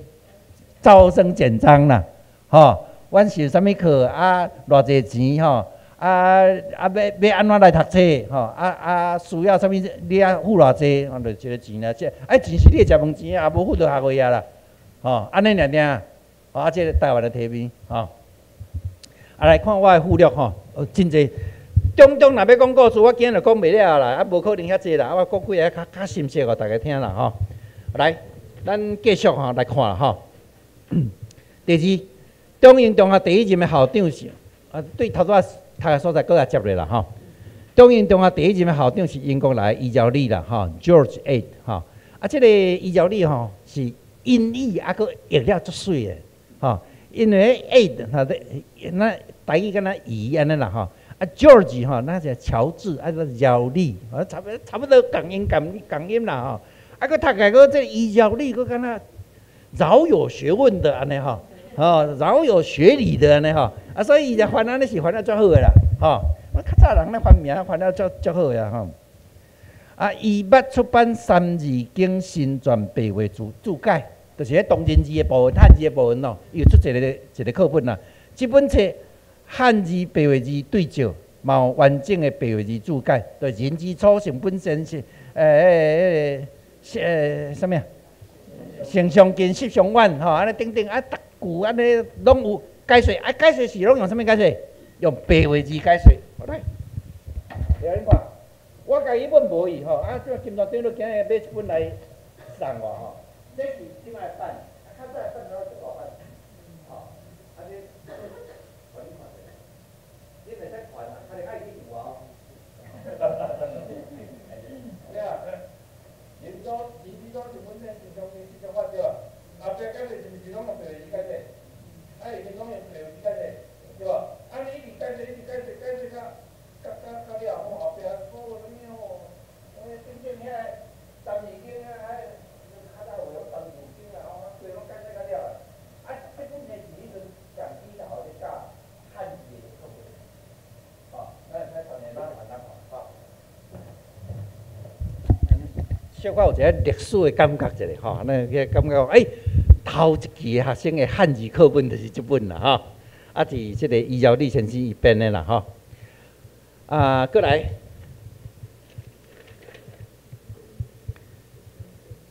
招生簡章啦，吼，阮上啥物課啊？偌濟錢吼？啊啊，欲按怎來讀冊吼？啊啊，需要啥物？你愛付偌濟？吼，就一个錢啦。這啊錢是你的食飯錢啊，無付就學費啊啦。吼，按呢爾爾，吼啊，這个台灣的提名，吼。啊，來看我的附錄吼，真濟。中中若欲講故事，我今日就講袂了啦，啊，無可能遐濟啦，啊，我講幾个較較深切，予大家聽啦，吼。來，咱繼續吼來看吼。第二，中英中學第一任的校長是啊，對頭拄仔讀的所在，閣來接落啦吼。中英中學第一任的校長是英國來的伊饒利啦，吼，George Ade 吼。啊，這个伊饒利吼是音譯啊，閣譯了足媠的，吼。因為 Ade 吼，那台語敢若伊按呢啦吼。啊，George 吼，那是喬治，啊閣饒利，啊差不多仝音仝仝音啦吼。啊，閣讀起來閣這伊饒利，閣敢若饒有學問的按呢吼，吼饒有學理的按呢吼。啊，所以伊就翻按呢是翻得足好的啦，吼。我較早人咧翻名翻得足足好的吼。啊，伊捌出版《三字經新傳白話注注解》，就是彼同音字的部分、漢字的部分咯，伊有出一個一个課本啦。這本冊漢字白話字對照，嘛有完整的白話字注解，對人之初性本善是，啥物啊？性相近，習相遠，吼，按呢等等啊，逐句按呢攏有解說，啊，解說是攏用啥物解說？用白話字解說。好來，來恁看，我家己本無去吼，啊，這金大長老今日買一本來送我吼，這是這擺版，啊，較早的版攏是大版，吼，啊這，予恁看者，恁會使傳啊，較會愛去問我哦。對啊，人之人之初性本善，性相近，習相遠對無？後壁解說是毋是攏用白話字解說？啊，下面攏用白話字解說，對無？啊，你一直解說，一直解說，解說到，到到到了後，後壁講啥物吼？啥物等等遐個三字經啊，較早話攏小可有一个歷史的感覺一下吼，那個感覺欸，頭一期學生的漢字課本就是這本啦吼，啊是這個余堯禮先生伊編的啦吼。啊，過來，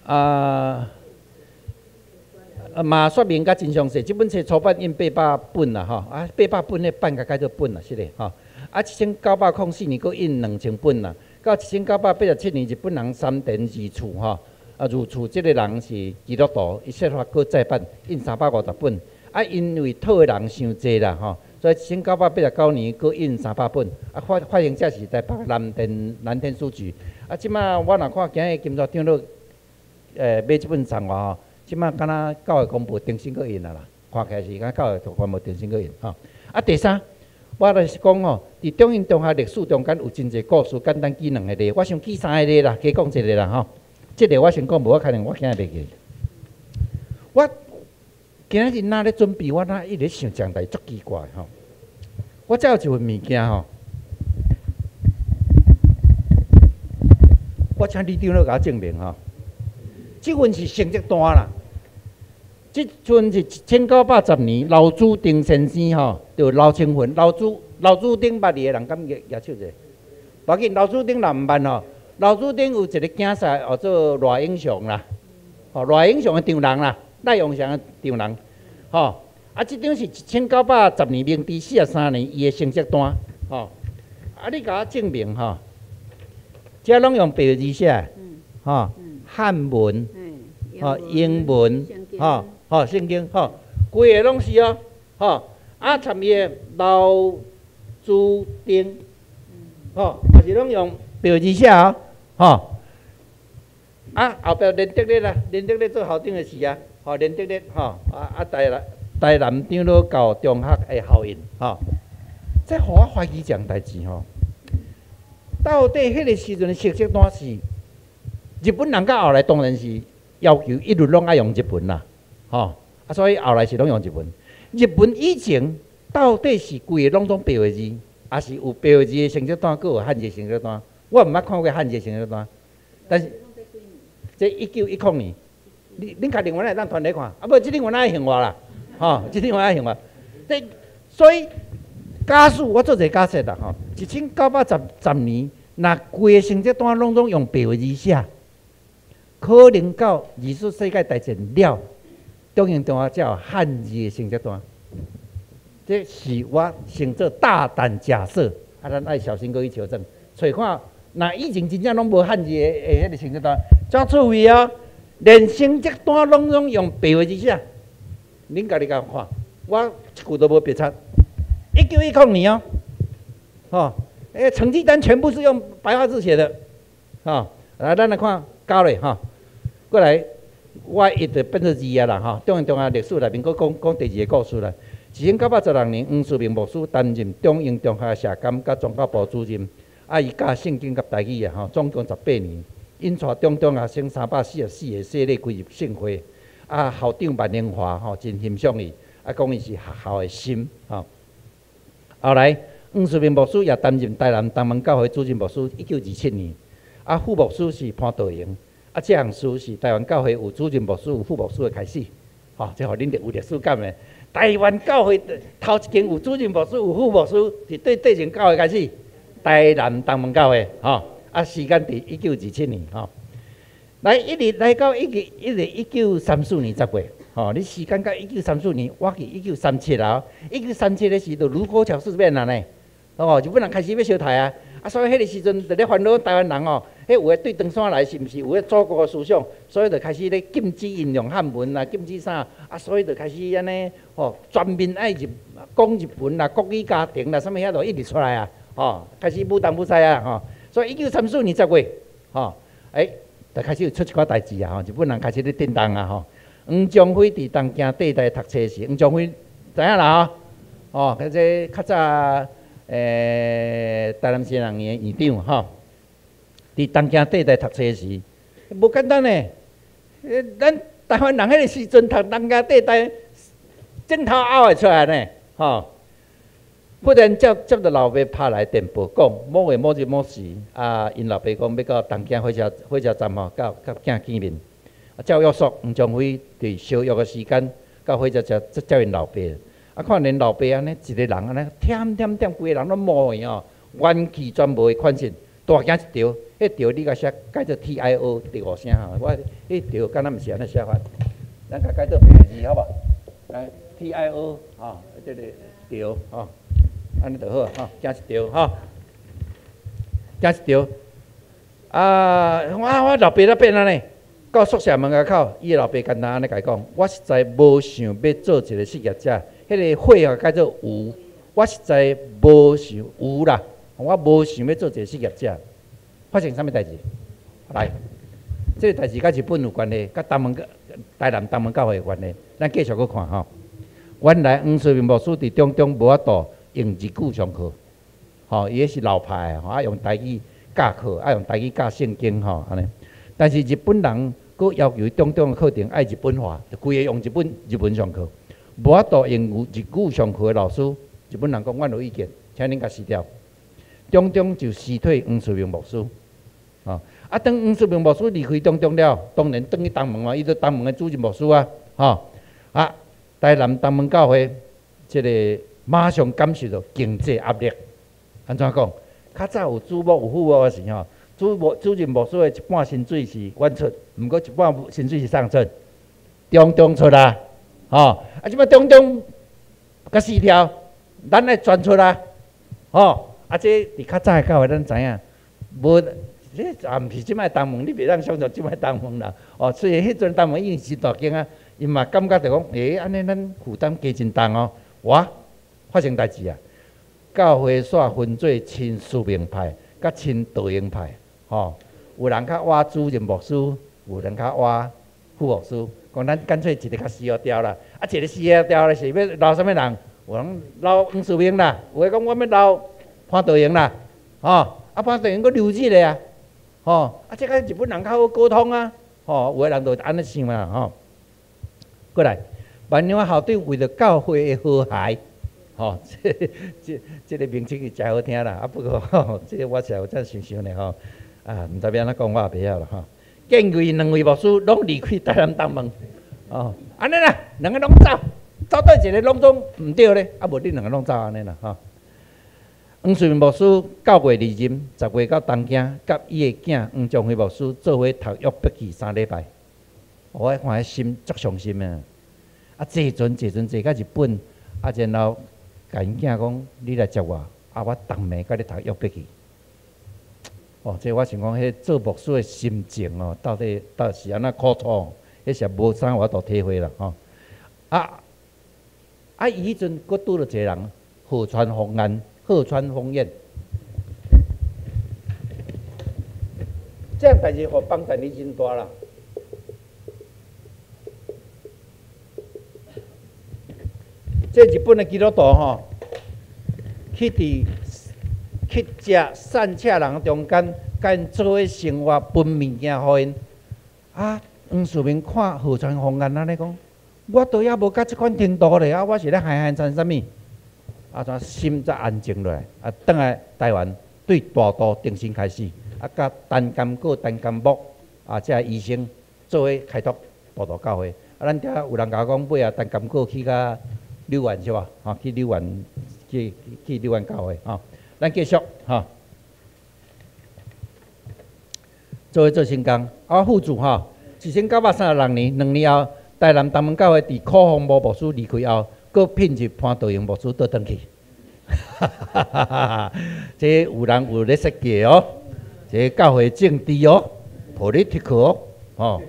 啊，嘛說明較真詳細，這本冊初版印800本啦吼，啊，八百本的版較改做本啦，是咧吼。啊，1904年閣印2000本啦，到1987年日本人山田二處吼，啊，二處這個人是基督徒，伊設法閣再版印350本，啊，因為討的人傷濟啦吼，所以1989年閣印300本，啊，發行者是台北南天書局，啊，這馬我若看今日金沙長老，買這本送我吼，這馬敢若教會公布重新閣印啊啦，看起來是敢教會公布重新閣印吼。啊，第三，我就是講吼，佇中英中學歷史中間有真濟故事，簡單舉兩個例，我想舉三個例啦，加講一個啦吼。這個我先講，無我可能我今日袂記。我今仔日若咧準備，我若一直想一項代誌足奇怪吼。我遮有一份物件吼，我請李長老共我證明吼。這份是成績單啦，這陣是1910年劉祖定先生吼，就劉清雲、劉祖丁捌字的人敢舉舉手者？無要緊，劉祖丁若毋捌吼，劉祖丁有一個囝婿號做賴永祥啦，吼賴永祥的丈人啦，賴永祥的丈人，吼啊，這張是1910年明治43年伊的成績單，吼啊，你共我證明吼，這攏用白字寫，吼漢文，吼英文，吼吼聖經，吼規个攏是哦，吼啊，參伊的劉祖丁，吼也是攏用白字寫哦，吼啊後壁連德烈啦，連德烈做校長的時啊，吼連德烈吼啊啊台南長老教中學的校印，吼，這予我懷疑一項代誌吼，到底彼個時陣的成績單是日本人到後來當然是要求一律攏愛用日文啦，吼啊，所以後來是攏用日文。日文以前到底是規个攏總白話字，抑是有白話字的成績單，閣有漢字成績單？我毋捌看過漢字成績單，但是這1910年，恁家另外會當傳來看，啊無這恁我愛還我啦，吼，這恁我愛還我。這所以假使我做一個假設啦，吼，1910年，若規個成績單攏總用白話字寫，可能到二次世界大戰了，中英中學才有漢字的成績單。這是我先做大膽假設，啊，咱愛小心閣去求證，揣看，若以前真正攏無漢字的彼個成績單，真趣味哦！連成績單攏總用白話字寫，恁家己共看，我一句都無別插。1910年哦，吼，欸，成績單全部是用白話字寫的，吼，來，咱來看交咧吼，過來，我一直變做二啊啦吼，中英中學歷史內面閣講講第二個故事啦。1916年，黃世明牧師擔任中英中學社監佮宗教部主任，啊，伊教聖經佮台語啊吼，總共18年，引帶中學生344個洗禮歸入聖會，啊，校長萬榮華吼真欣賞伊，啊，講伊是學校的心吼。後來，黃世明牧師也擔任台南東門教會主任牧師，1927年，啊，副牧師是潘道榮，啊，這項事是台灣教會有主任牧師、有副牧師的開始，吼，這予恁有歷史感的。台灣教會頭一間有主任牧師、有副牧師，是對佗間教會開始？台南東門教會，吼，啊，時間佇1927年，吼，來一直來到1934年10月，吼，你時間到一九三四年，我記一九三七啊，一九三七的時就盧溝橋事變啊呢，哦，日本人開始欲相刣啊，啊，所以彼個時陣就咧煩惱台灣人哦，彼有的對唐山來是毋是有彼祖國的思想，所以就開始咧禁止應用漢文啊，禁止啥，啊，所以就開始按呢，吼，全面愛日講日文啦，國語家庭啦，啥物遐就一直出來啊，吼，開始舞東舞西啊，吼，所以1934年10月，吼，欸，就開始有出一寡代誌啊，吼，日本人開始咧震動啊，吼。黃宗輝佇東京帝大讀冊時，黃宗輝知影啦吼，哦，彼這較早台南市人院的院長吼，佇東京帝大讀冊時，無簡單呢。咱台灣人彼個時陣讀東京帝大，枕頭拗會出來呢，吼。忽然接著老爸拍來電報，講某月某日某時，啊，𪜶老爸講欲到東京火車站吼，佮囝見面。啊，照約束，黃宗輝佇相約的時間到火車站接𪜶老爸。啊，看𪜶老爸按呢一个人按呢忝忝忝，規个人攏毛去吼，元氣全無的款式，大驚一條，彼條你共寫改做 T I O 第五聲吼，我彼條敢若毋是按呢寫法，咱共改做別字好無？來 T I O 吼，這个條吼，按呢就好吼，驚一條吼，驚一條。啊，我老爸怎變按呢？到宿舍門口，伊的老爸簡單按呢共伊講：我實在無想欲做一个失業者，彼个歲啊改做無，我實在無想無啦，我無想欲做一个失業者。發生啥物代誌？來，這个代誌佮日本有關係，佮東門台南東門教會有關係。咱繼續閣看吼。原來黃世明牧師佇中中無法度用日語上課，吼，伊彼是老派的，吼，啊用台語教課，啊用台語教聖經，吼，按呢。但是日本人閣要求中中的課程愛日本化，就規个用日文上課，無法度用日語上課的老師，日本人講阮有意見，請恁共辭掉。中中就辭退黃世明牧師，吼，啊，當黃世明牧師離開中中了，當然轉去東門嘛，伊做東門的主任牧師啊，吼，啊，台南東門教會，這个馬上感受著經濟壓力。按怎講？較早有主牧有副牧的時吼，主任牧師的一半薪水是阮出，毋過一半薪水是啥人出？中中出啊，吼！啊，這擺中中共辭掉，咱愛全出啊，吼！啊，這佇較早的教會咱知影，無，這也毋是這擺東門，你袂當想像這擺東門啦。哦，所以彼陣東門已經是大間啊，𪜶嘛感覺著講，欸，按呢咱負擔加真重哦。哇，發生代誌啊！教會煞分做親思明派，佮親道榮派，吼，有人較倚主任牧師，有人較倚副牧師，講咱乾脆一个共辭掉啦。啊，一個辭掉咧是欲留啥物人？有人留黃思明啦，有的講阮欲留潘道榮啦，吼，啊潘道榮閣留日的啊，吼，啊這共日本人較好溝通啊，吼，有的人就按呢想啦，吼。過來，萬良校長為著教會的和諧，吼，這個名稱是誠好聽啦，啊不過吼，這個我實在有遮想想咧吼，啊，毋知欲按怎講，我也袂曉啦吼。建議兩位牧師攏離開台南東門，哦，按呢啦，兩个攏走，走佗一个攏總毋對咧，啊無恁兩个攏走按呢啦吼。黃世明牧師9月離任，10月到東京，佮伊的囝黃宗輝牧師做伙讀約伯記3禮拜。我看彼心足傷心的，啊坐船坐船坐到日本，啊然後共𪜶囝講：你來接我，啊我逐暝共你讀約伯記。哦，這我想講，彼做牧師的心情哦，到底是按怎苦楚？彼是無啥法度體會啦，吼。啊！伊彼陣閣拄著一个人，河川豐彥，河川豐彥。這樣代誌予幫助你真大啦。這日本的基督徒吼，去佇去食散赤人中間，共𪜶做伙生活，分物件予𪜶。啊，黃世明看河川豐彥按呢講，我都猶無到這款程度咧，啊，我是咧害害慘啥物？啊，怎心才安靜落來？啊，轉來台灣對大肚重新開始，啊，佮陳甘國、陳甘木啊，這个醫生做伙開拓大肚教會。啊，咱遮有人共我講，尾仔陳甘國去甲柳園是無？吼，去柳園去柳園教會吼。咱繼續吼，做伙做聖工。啊，附註吼，1936年，2年後，台南東門教會佇柯宏模牧師離開後，閣聘入潘道榮牧師倒轉去。哈哈哈！這有人有咧設計哦，這教會政治哦，political 哦，吼。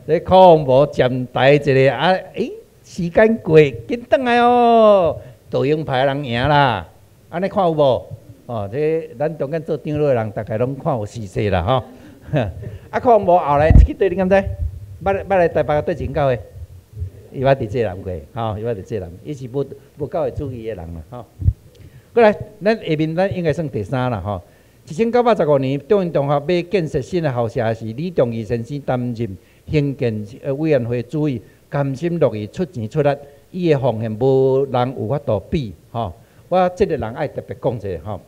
這柯宏模站台一个啊，欸，時間過，緊轉來哦，道榮派人贏啦。按呢看有無？哦，這咱中間做長老的人，大概攏看有時勢啦，吼。啊，柯宏模後來去佗，你敢知？捌來台北佗一間教會？伊捌佇濟南過，吼，伊捌佇濟南，伊是無教會主義的人啦，吼。過來，咱下面咱應該算第三啦，吼。1915年，中原中學欲建設新的校舍時，李仲義先生擔任興建委員會主委，甘心樂意出錢出力，伊的奉獻無人有法度比，吼。我這个人愛特別講一下吼。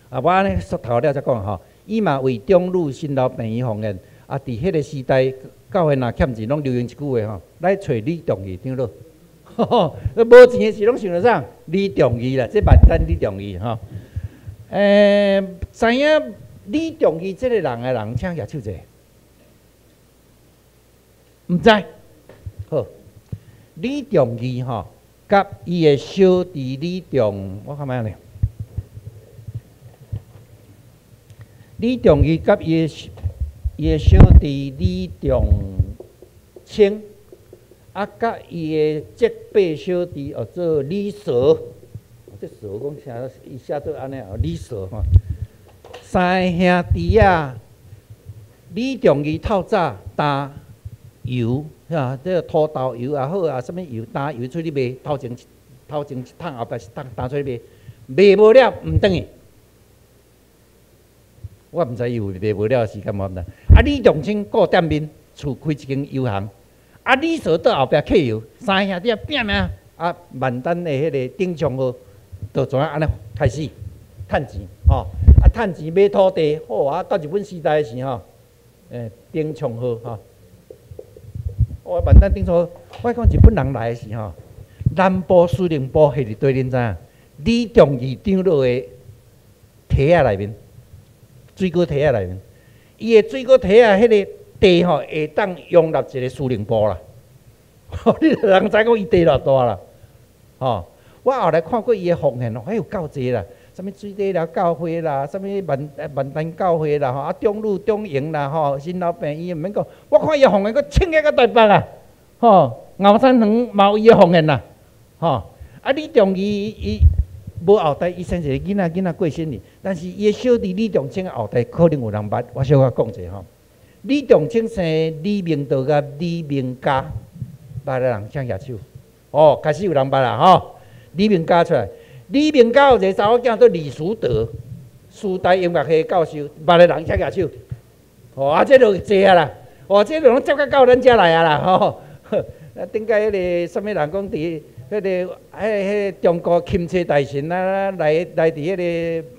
啊，我按呢煞頭了才講吼，伊嘛為長老新老病院奉獻。啊，佇彼个時代，教會若欠錢，攏流行一句話吼，來揣李仲義長老。無錢的時攏想著啥？李仲義啦，這萬丹李仲義吼。知影李仲義這个人的人，請舉手者。毋知。好，李仲義吼，佮伊的小弟李仲，我看覓呢？李仲義佮伊的小弟李仲清，啊，佮伊的叔伯小弟號做李韶，這韶講寫伊寫做按呢哦，李韶吼。三个兄弟仔，李仲義透早擔油，哈，這个土豆油也好啊，啥物油擔油出去賣，頭前一桶，後壁一桶擔出去賣，賣無了毋轉去。我毋知伊有賣無了時間無毋知。啊，李仲清顧店面，厝開一間油行。啊，李韶佇後壁客油，三兄弟仔拚命啊，萬丹的彼个鼎昌號，就怎按呢開始趁錢吼。啊，趁錢買土地，好啊，到日本時代時吼，鼎昌號吼。哦，萬丹鼎昌號，我講日本人來的時吼，南部司令部設佇佗，恁知影？李仲義長老的堤仔內面。水果堤仔內面，伊的水果堤仔彼个地吼，會當容納一个司令部啦。你人知講伊地偌大啦？吼！我後來看過伊的奉獻哦，還有夠濟啦，啥物水底寮教會啦，啥物萬丹教會啦，吼啊中魯中營啦，吼新老病院毋免講，我看伊的奉獻閣衝起到台北啊，吼牛山園嘛有伊的奉獻啦，吼啊李仲義伊無後代，伊生一个囡仔，囡仔過身去，但是伊的小弟李仲清後代可能有人捌，我小可講者吼。李仲清生李明道佮李明嘉，捌的人請舉手。哦，開始有人捌啦吼。李明嘉出來，李明嘉有一個查某囝做李淑德，師大音樂系教授，捌的人請舉手。哦，啊，這就濟啊啦，哦，這就攏接甲到咱遮來啊啦，吼。啊，頂擺彼个啥物人講佇彼个、彼中國欽差大臣啊，來佇彼个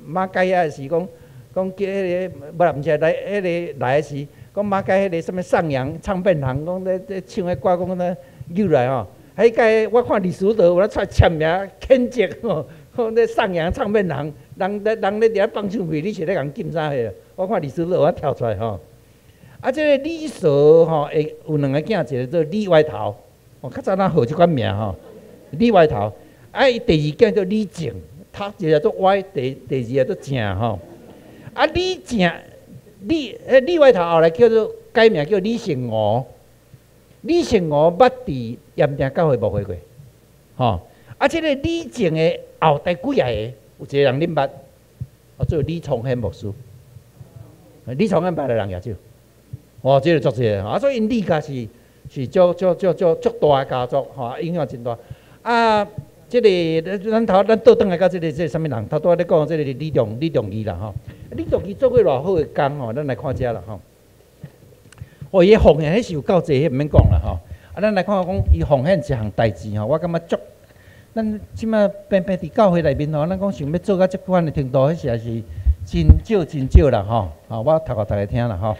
馬偕遐時，講講叫彼个，無啦，毋是來彼个來的時，講馬偕彼个啥物上揚唱片行，講咧唱彼歌，講咧扭來吼。彼屆我看李淑德有咧出來簽名譴責吼，講咧上揚唱片行，人咧佇遐放唱片，你是咧共禁啥貨？我看李淑德有法跳出來吼。啊，這个李韶吼，會有兩个囝，一个做李歪頭，哦，較早咱號這款名吼，李歪頭。啊，伊第二囝叫李靜，頭一个做歪，第二个做正吼。啊，李正，李歪頭後來叫做改名叫李成吳，李成吳捌佇鹽埕教會牧會過，吼。啊，這个李靜的後代幾仔個，有一個人恁捌，號做李崇顯牧師。李崇顯捌的人舉手。哦，這个足濟啊，所以𪜶李家是足足足足足大的家族，吼，影響真大。啊，這个咱頭咱倒轉來到這个啥物人？頭拄仔咧講這个李仲義啦，吼。李仲義做過偌好的工吼，咱來看這啦，吼。哦，伊奉獻彼是有夠濟，彼毋免講啦，吼。啊，咱來看講伊奉獻一項代誌吼，我感覺足。咱這馬平平佇教會內面吼，咱講想欲做到這款的程度，彼實在是真少真少啦，吼。吼，我讀予大家聽啦，吼。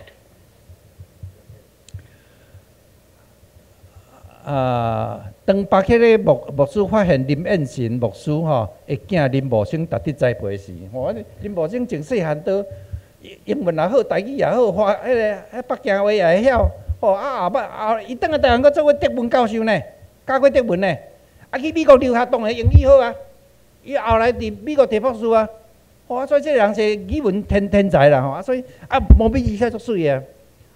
啊，當巴克咧牧師發現林燕神牧師吼，的囝林無生值得栽培時，吼，林無生從細漢都英文也好，台語也好，華彼个彼北京話也會曉，吼啊後擺後伊轉來台灣閣做過德文教授呢，教過德文呢，啊去美國留學當然英語好啊，伊後來佇美國摕博士啊，吼啊所以這个人是語文天才啦吼，啊所以啊毛筆字寫足媠啊。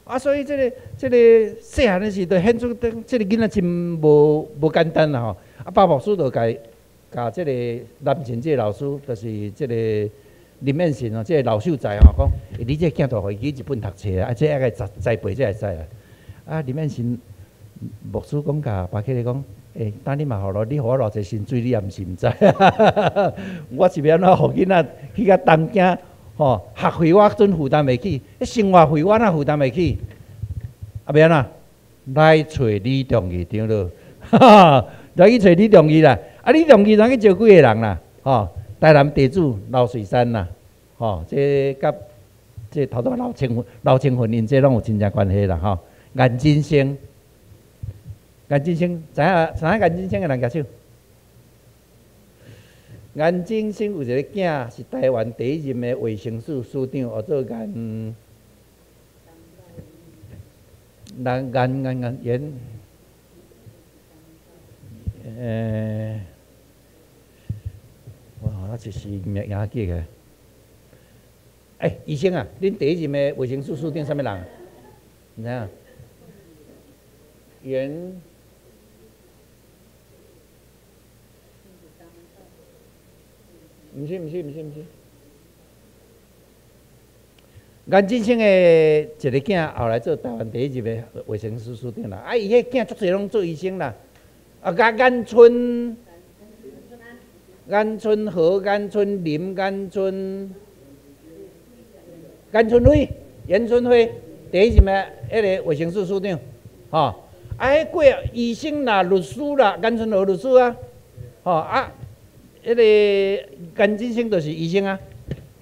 啊，所以這个細漢的時就顯出這个囡仔真無簡單啦吼。啊，巴牧師就共這个南秦這个老師，就是這个林彦信哦，這个老秀才吼，講，你這个囝帶予伊去日本讀冊啊，這愛共栽培才會使啊。啊，林彦信牧師講共巴克利講，欸，等你嘛予咯，你予我偌濟薪水，你也毋是毋知。我是欲按怎予囡仔去到東京？吼，學費我準負擔會起，彼生活費我哪負擔會起？啊，欲按怎？來揣李仲義長老，哈哈，來去揣李仲義啦。啊，李隆基去招幾個人啦？吼，台南地主劉瑞山啦，吼，這佮這頭拄劉清雲𪜶這攏有真正關係啦，吼。顏金星，顏金星知影知影顏金星的人舉手。顏金星有一个囝是台灣第一任的衛生署署長，叫做顏顏顏顏顏顏，哇，我一時名也記起。欸，醫生啊，恁第一任的衛生署署長啥物人？毋知影？顏，毋是毋是毋是毋是。顏金星的一个囝後來做台灣第一任的衛生署署長啦。啊，伊彼囝足濟攏做醫生啦。啊，顏春、顏春和、顏春林、顏春、顏春輝、顏春輝，第一任的彼个衛生署署長，吼。啊，彼過醫生啦、律師啦，顏春和律師啊，吼啊，彼個顏金星就是醫生啊，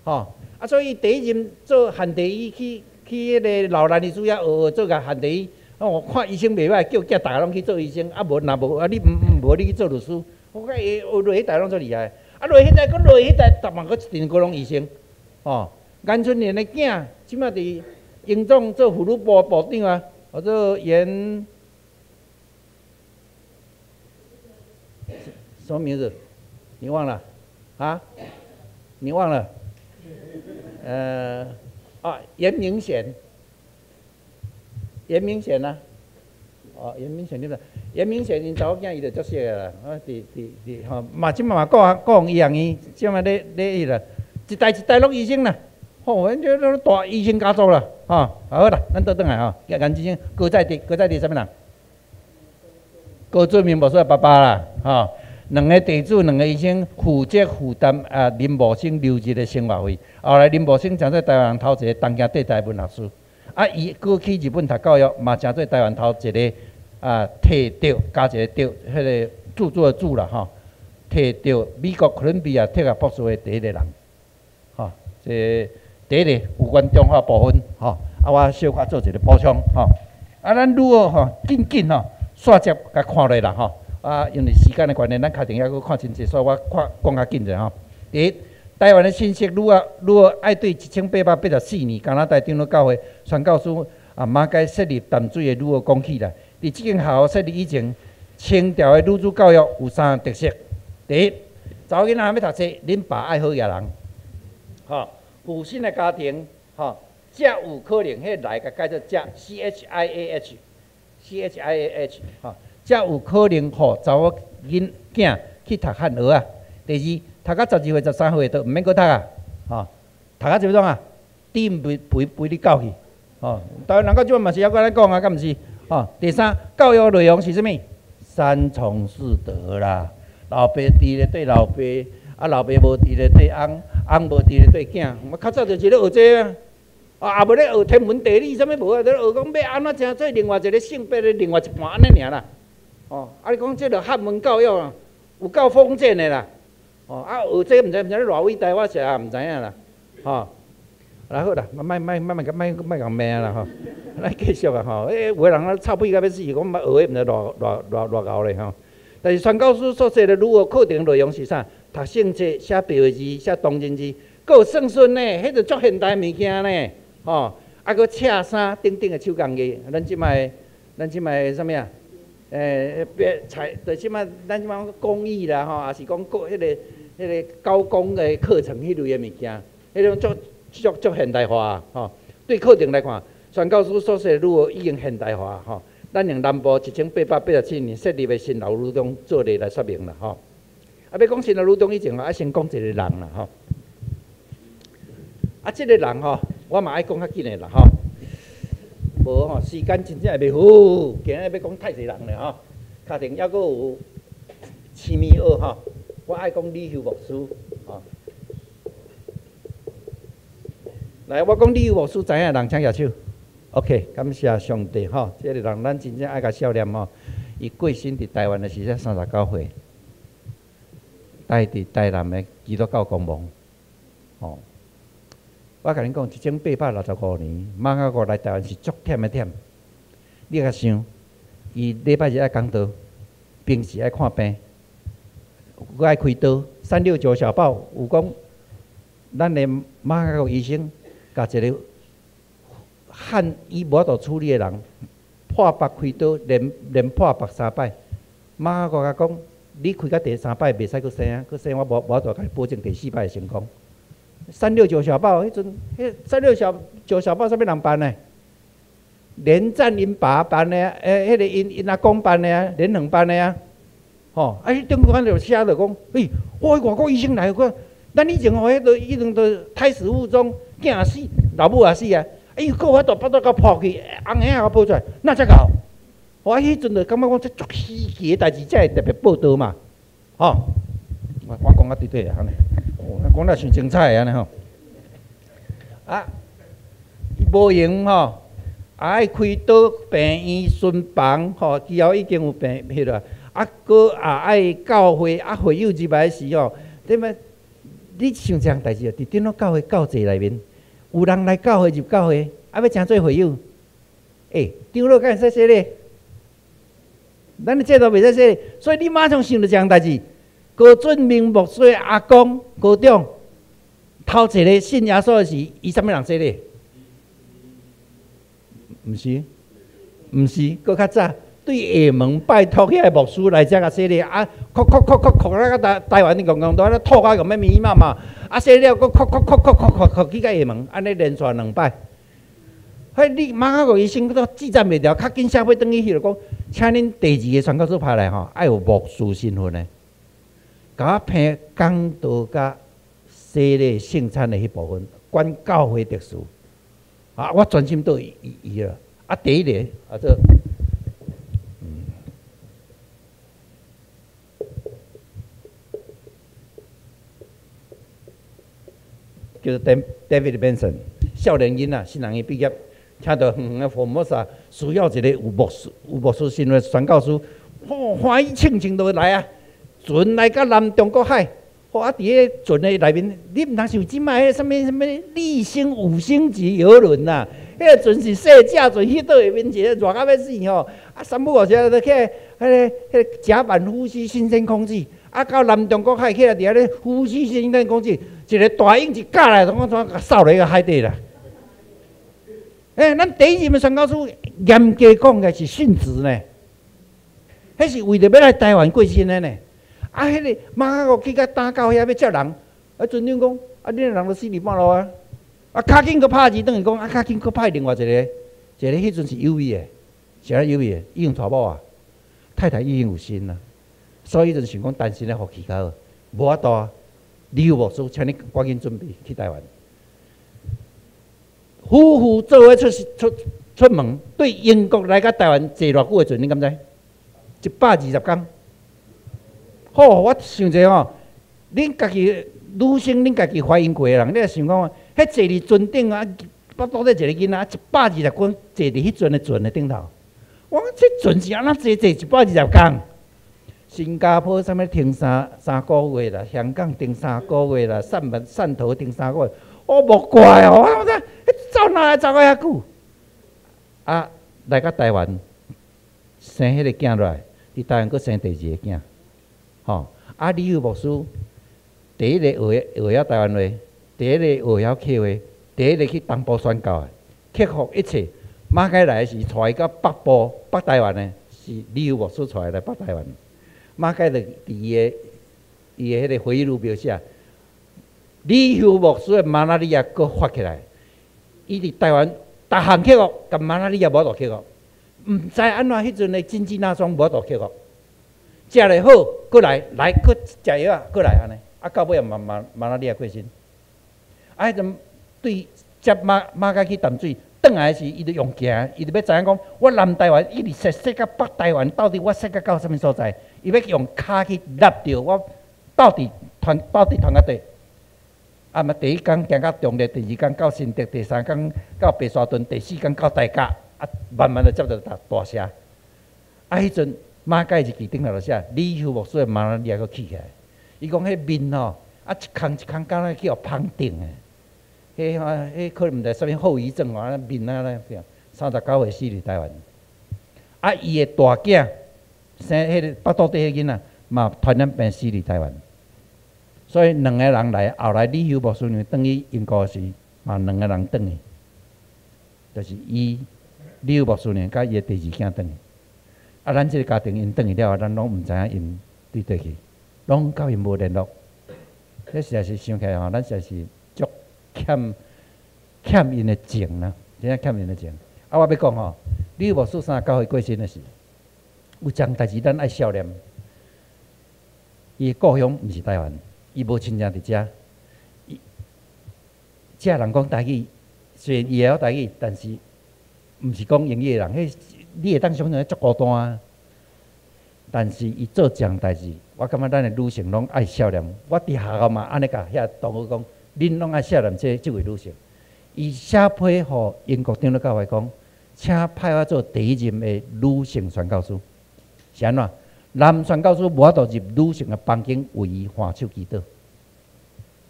吼啊，所以第一任做旱地醫去彼個老蘭的主要學學做個旱地醫，我看醫生袂歹，叫囝逐个攏去做醫生，啊無若無啊你毋毋無你去做律師，我看伊學落彼代攏足厲害，啊落彼代閣落彼代，逐嘛閣一陣閣攏醫生，吼，顏春蓮的囝這馬佇榮總做婦女部部長啊，叫做顏。什麼名字？你忘了？啊？你忘了？啊，顏明賢，顏明賢啊，哦，顏明賢你毋知？顏明賢𪜶查某囝伊就足熟的啦，啊，佇佇佇吼，嘛這馬嘛國防醫學院，這馬咧咧彼啦，一代一代攏醫生啦，吼，阮這攏大醫生家族啦，吼，好啦，咱倒轉來吼，顏金星高在德，高在德啥物人？高俊明牧師的爸爸啦，吼。兩个地主，兩个醫生負責負擔啊林茂生留日的生活費。後來林茂生成做台灣頭一個東京帝大文學士，啊，伊閣去日本讀教育，嘛成做台灣頭一个啊提著加一個著，彼个著作的著啦吼，提著美國哥倫比亞鐵學博士的第一個人，吼，這第一個有關中華部分吼，啊，我小可做一個補充吼，啊，咱如何吼緊緊吼，煞接共看落啦吼。啊，因為時間的關係，咱確定猶閣看真濟，所以我看講較緊者吼。第一，台灣的新式女仔女兒愛對1884年加拿大長老教會宣教師啊馬偕設立淡水的女學講起來。佇這間學校設立以前，清朝的女子教育有三個特色。第一，查某囡仔欲讀冊，恁爸愛好額人，吼，父親的家庭，吼，才有可能彼來共改做才 C H I A H，C H I A H，吼。才有可能予查某囡囝去讀漢學啊。第二，讀到12歲、13歲就毋免閣讀啊，吼，讀到這種啊，豬毋陪陪你狗去，吼。台灣人到這嘛是猶閣按呢講啊，敢毋是？吼。第三，教育內容是啥物？三從四德啦，老爸佇咧對老爸，啊老爸無佇咧對翁，翁無佇咧對囝。我較早就是咧學這啊，啊，也無咧學天文地理啥物無啊，咧學講欲按怎成做另外一个性別的另外一半按呢爾啦。哦，啊！你講這个漢文教育啊，有夠封建的啦。哦，啊，學這毋知毋知咧偌偉大，我實在毋知影啦。吼，來好啦，莫莫莫莫莫莫共罵啦吼。咱繼續啊吼，欸，有的人啊臭屁甲欲死，講捌學的毋知偌偌偌偌𠢕咧吼。但是宣教師所說的女學課程內容是啥？讀聖冊、寫白話字、寫同音字，閣有算術呢，彼個足現代物件呢。吼，啊，閣車衫等等的手工藝，咱這擺啥物啊？別材，就這擺咱這擺工藝啦吼，也是講閣彼個高工的課程彼類的物件，彼種足足足現代化吼。對課程來看，宣教師所說的女學已經現代化吼。咱用南部1887年設立的新樓女中做例來說明啦吼。啊，欲講新樓女中以前，愛先講一個人啦吼。啊，這個人吼，我嘛愛講較緊的啦吼。無吼，時間真正會袂赴，今日欲講太濟人咧吼。確定猶閣有趣味學吼，我愛講李休牧師吼。來，我講李休牧師，知影的人請舉手。OK，感謝上帝吼，這個人咱真正愛共惜念吼。伊過身佇台灣的時陣39歲，台伫台南的基督教公望，吼。我共恁講，1865年，瑪雅各來台灣是足忝的忝。你共想，伊禮拜日愛講道，平時愛看病，閣愛開刀。三六九小報有講，咱的瑪雅各醫生共一個漢醫無法度處理的人，破腹開刀，連連破腹三擺。瑪雅各共講，你開到第三擺袂使閣生啊，閣生我無無法度共你保證第四擺會成功。三六九小報彼陣，彼三六小九小報啥物人辦的？連戰𪜶爸辦的啊，欸，彼个𪜶𪜶阿公辦的啊，連橫辦的啊，吼，啊，彼頂款就寫著講，欸，哇，外國醫生來，我咱以前吼，彼個已經都胎死腹中，囝也死，老母也死啊，伊閣有法度腹肚共破去，紅嬰仔共抱出來，哪遮𠢕？我彼陣就感覺講這足稀奇的代誌，才會特別報導嘛，吼。我我講啊對對啊，按呢，講了傷精彩按呢吼。啊，伊無閒吼，愛開刀病院巡房吼，之後已經有病彼個，啊，閣也愛教會啊會友入來時吼，對嗎？你想這項代誌哦，佇長老教會教祭內面，有人來教會入教會，啊，欲成做會友，欸，長老敢會使洗禮？咱的制度袂使洗禮，所以你馬上想著這項代誌。高俊明牧師的阿公高長，頭一个信耶穌的時，伊啥物人洗禮？毋是，毋是，閣較早對廈門拜託遐個牧師來遮共洗禮，啊，哭哭哭哭哭啊，台台灣的公公都咧吐甲共欲密密麻麻，啊，洗了閣哭哭哭哭哭哭哭去到廈門，按呢連續兩擺。彼你瑪雅各醫生都記載袂牢，較緊寫批轉去彼落講，請恁第二個宣教師派來吼，愛有牧師身份的。共我編講道佮洗禮聖餐的彼部分，管教會特殊。啊，我專心對伊伊啦。啊，第一個啊，這，叫做 David Benson，少年囡仔，新人伊畢業，聽著遠遠的福爾摩沙需要一個有牧師身份宣教師，吼，歡喜慶慶就來啊！船來到南中國海，吼啊！佇彼個船的內面，你毋通想這擺彼个啥物啥物麗星五星級郵輪啦，彼個船是細隻船，彼倒下面一个熱到欲死吼！啊，三不五時就起來，彼個甲板呼吸新鮮空氣，啊，到南中國海起來佇遐咧呼吸新鮮空氣，一個大湧一咬來，攏總共掃落彼个海底啦。欸，咱第一任的宣教師嚴格講起來是殉職呢，彼是為著欲來台灣過身的呢。啊！彼个瑪雅各去到打到遐欲接人，啊，船長講：啊，恁的人都死佇半路啊！啊，較緊閣拍字轉去講，啊，較緊閣派另外一個，一个彼陣是有位的，是按怎有位的？已經娶某啊，太太已經有身啊，所以彼陣想講單身的福氣較好，無法度啊！李牧師，請你趕緊準備去台灣。夫婦做伙出出出門，對英國來到台灣坐偌久的船？恁敢知？120工。好，我想者吼，恁家己女性，恁家己懷孕過的人，你會想講，彼坐佇船頂啊，腹肚底一个囡仔，120工坐佇彼船的船的頂頭。我講這船是按怎坐坐一百二十工？新加坡啥物停三三個月啦，香港停三個月啦，汕門汕頭停三個月，我莫怪哦，我講走哪來走到遐久？啊，來到台灣生彼個囝落來，佇台灣閣生第二个囝。吼！啊，李牧師第一個學學曉台灣話，第一個學曉客話，第一個去東部宣教的，克服一切。馬偕來的是帶伊到北部北台灣的，是李牧師帶伊來北台灣。馬偕就佇伊的伊的彼個回憶錄描寫，李休牧師的馬拉利亞閣發起來，伊佇台灣逐項克服，共馬拉利亞無法度克服，毋知按怎彼陣的金雞納霜無法度克服。食咧好，閣來來閣食藥仔，閣來按呢，啊到尾也嘛嘛馬拉利亞過身。啊，彼陣對接馬馬偕去淡水，轉來時，伊就用行，伊就欲知影講，我南台灣一直踅踅到北台灣，到底我踅到到啥物所在？伊欲用跤去納著我到底傳到底傳到佗。啊嘛，第一工行到中壢，第二工到新竹，第三工到白沙屯，第四工到大甲，啊，慢慢就接著大大城。啊，彼陣。馬偕日記頂頭就寫，李休牧師的馬拉利亞閣起起來，伊講彼面吼，啊一空一空，敢若去予芳定的。彼吼，彼可能毋知啥物後遺症啊，面啊咧，39歲死佇台灣。啊，伊的大囝生彼个腹肚底彼囡仔嘛，傳染病死佇台灣。所以兩個人來，後來李休牧師娘轉去英國時，嘛兩個人轉去，就是伊李休牧師娘佮伊的第二囝轉去。啊，咱這个家庭𪜶轉去了後，咱攏毋知影𪜶佇佗去，攏佮𪜶無聯絡。這實在是想起來吼，咱實在是足欠欠𪜶的情啦，真正欠𪜶的情。啊，我欲講吼，李牧師39歲過身的時，有一項代誌咱愛數念。伊的故鄉毋是台灣，伊無親情佇遮。伊遮人講台語，雖然伊會曉台語，但是毋是講英語的人，彼你會當想像足孤單啊。但是伊做一項代誌，我感覺咱的女性攏愛數念。我佇學校嘛按呢共遐同學講，恁攏愛數念這位女性。伊寫批予英國長老教會講，請派我做第一任的女性宣教師。是按怎？男宣教師無法度入女性的房間為伊挽手祈禱，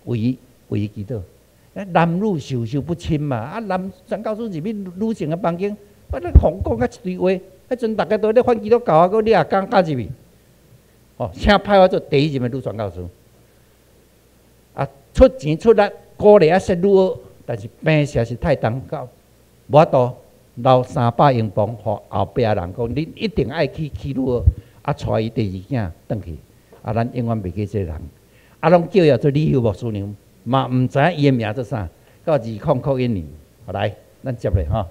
為伊祈禱。男女授受不親嘛，啊，男宣教師入去女性的房間，我咧講講甲一堆話，彼陣逐家都咧反基督教啊，閣你也敢敢入去？哦，請派我做第一任的女宣教師。啊，出錢出力鼓勵啊，說女學，但是病實在是太重，到無法度留300英鎊予後壁人講，恁一定愛去女學，啊，帶伊第二囝轉去，啊，咱永遠袂記這個人，啊，攏叫伊做李休牧師娘，嘛毋知影伊的名做啥，到2001年，好來，咱接落吼。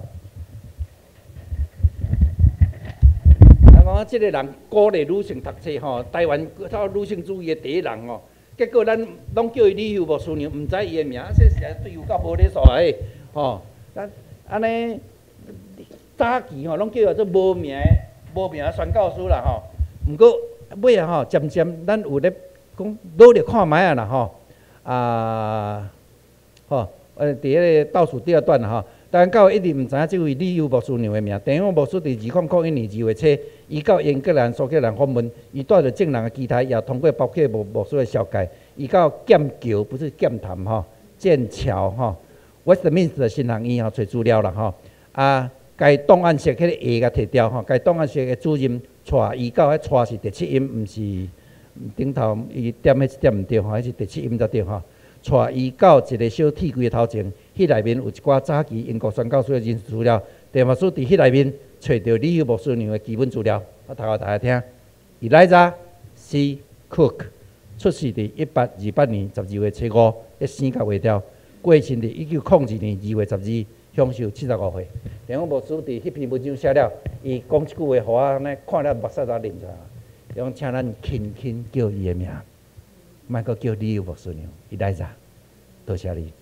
人講這個人鼓勵女性讀冊吼，台灣頭女性主義的第一人吼，結果咱攏叫伊李休牧師娘，毋知伊的名，啊，這實在對有夠無禮數的吼。咱按呢早期吼，攏叫伊做無名的無名的宣教師啦吼。毋過尾仔吼，漸漸咱有咧講努力看覓仔啦吼。啊，吼，佇彼個倒數第二段啦吼。台灣教會一直毋知影這位李休牧師娘的名。鄭勇牧師佇2001年2月初，伊到英格蘭蘇格蘭訪問，伊帶著眾人的期待，也通過包括牧師的紹介，伊到劍橋，不是劍潭吼，劍橋吼，Westminster 神學院吼，揣資料啦吼。啊，該檔案室彼個下共提掉吼，該檔案室的主任帶伊到彼帶是第七音，毋是頂頭伊點彼一點毋對吼，彼是第七音才對吼。帶伊到一個小鐵櫃的頭前，彼內面有一寡早期英國宣教師的人事資料。鄭牧師佇彼內面揣著李休牧師娘的基本資料，我讀予大家聽。Eliza C. Cook 出世佇1828年12月初5，彼生甲袂掉，過身佇1902年2月12，享壽75歲。鄭牧師佇彼篇文章寫了，伊講這句話，予我按呢看了目屎都流出來。伊講請咱輕輕叫伊的名，莫閣叫李休牧師娘，Eliza，多謝你。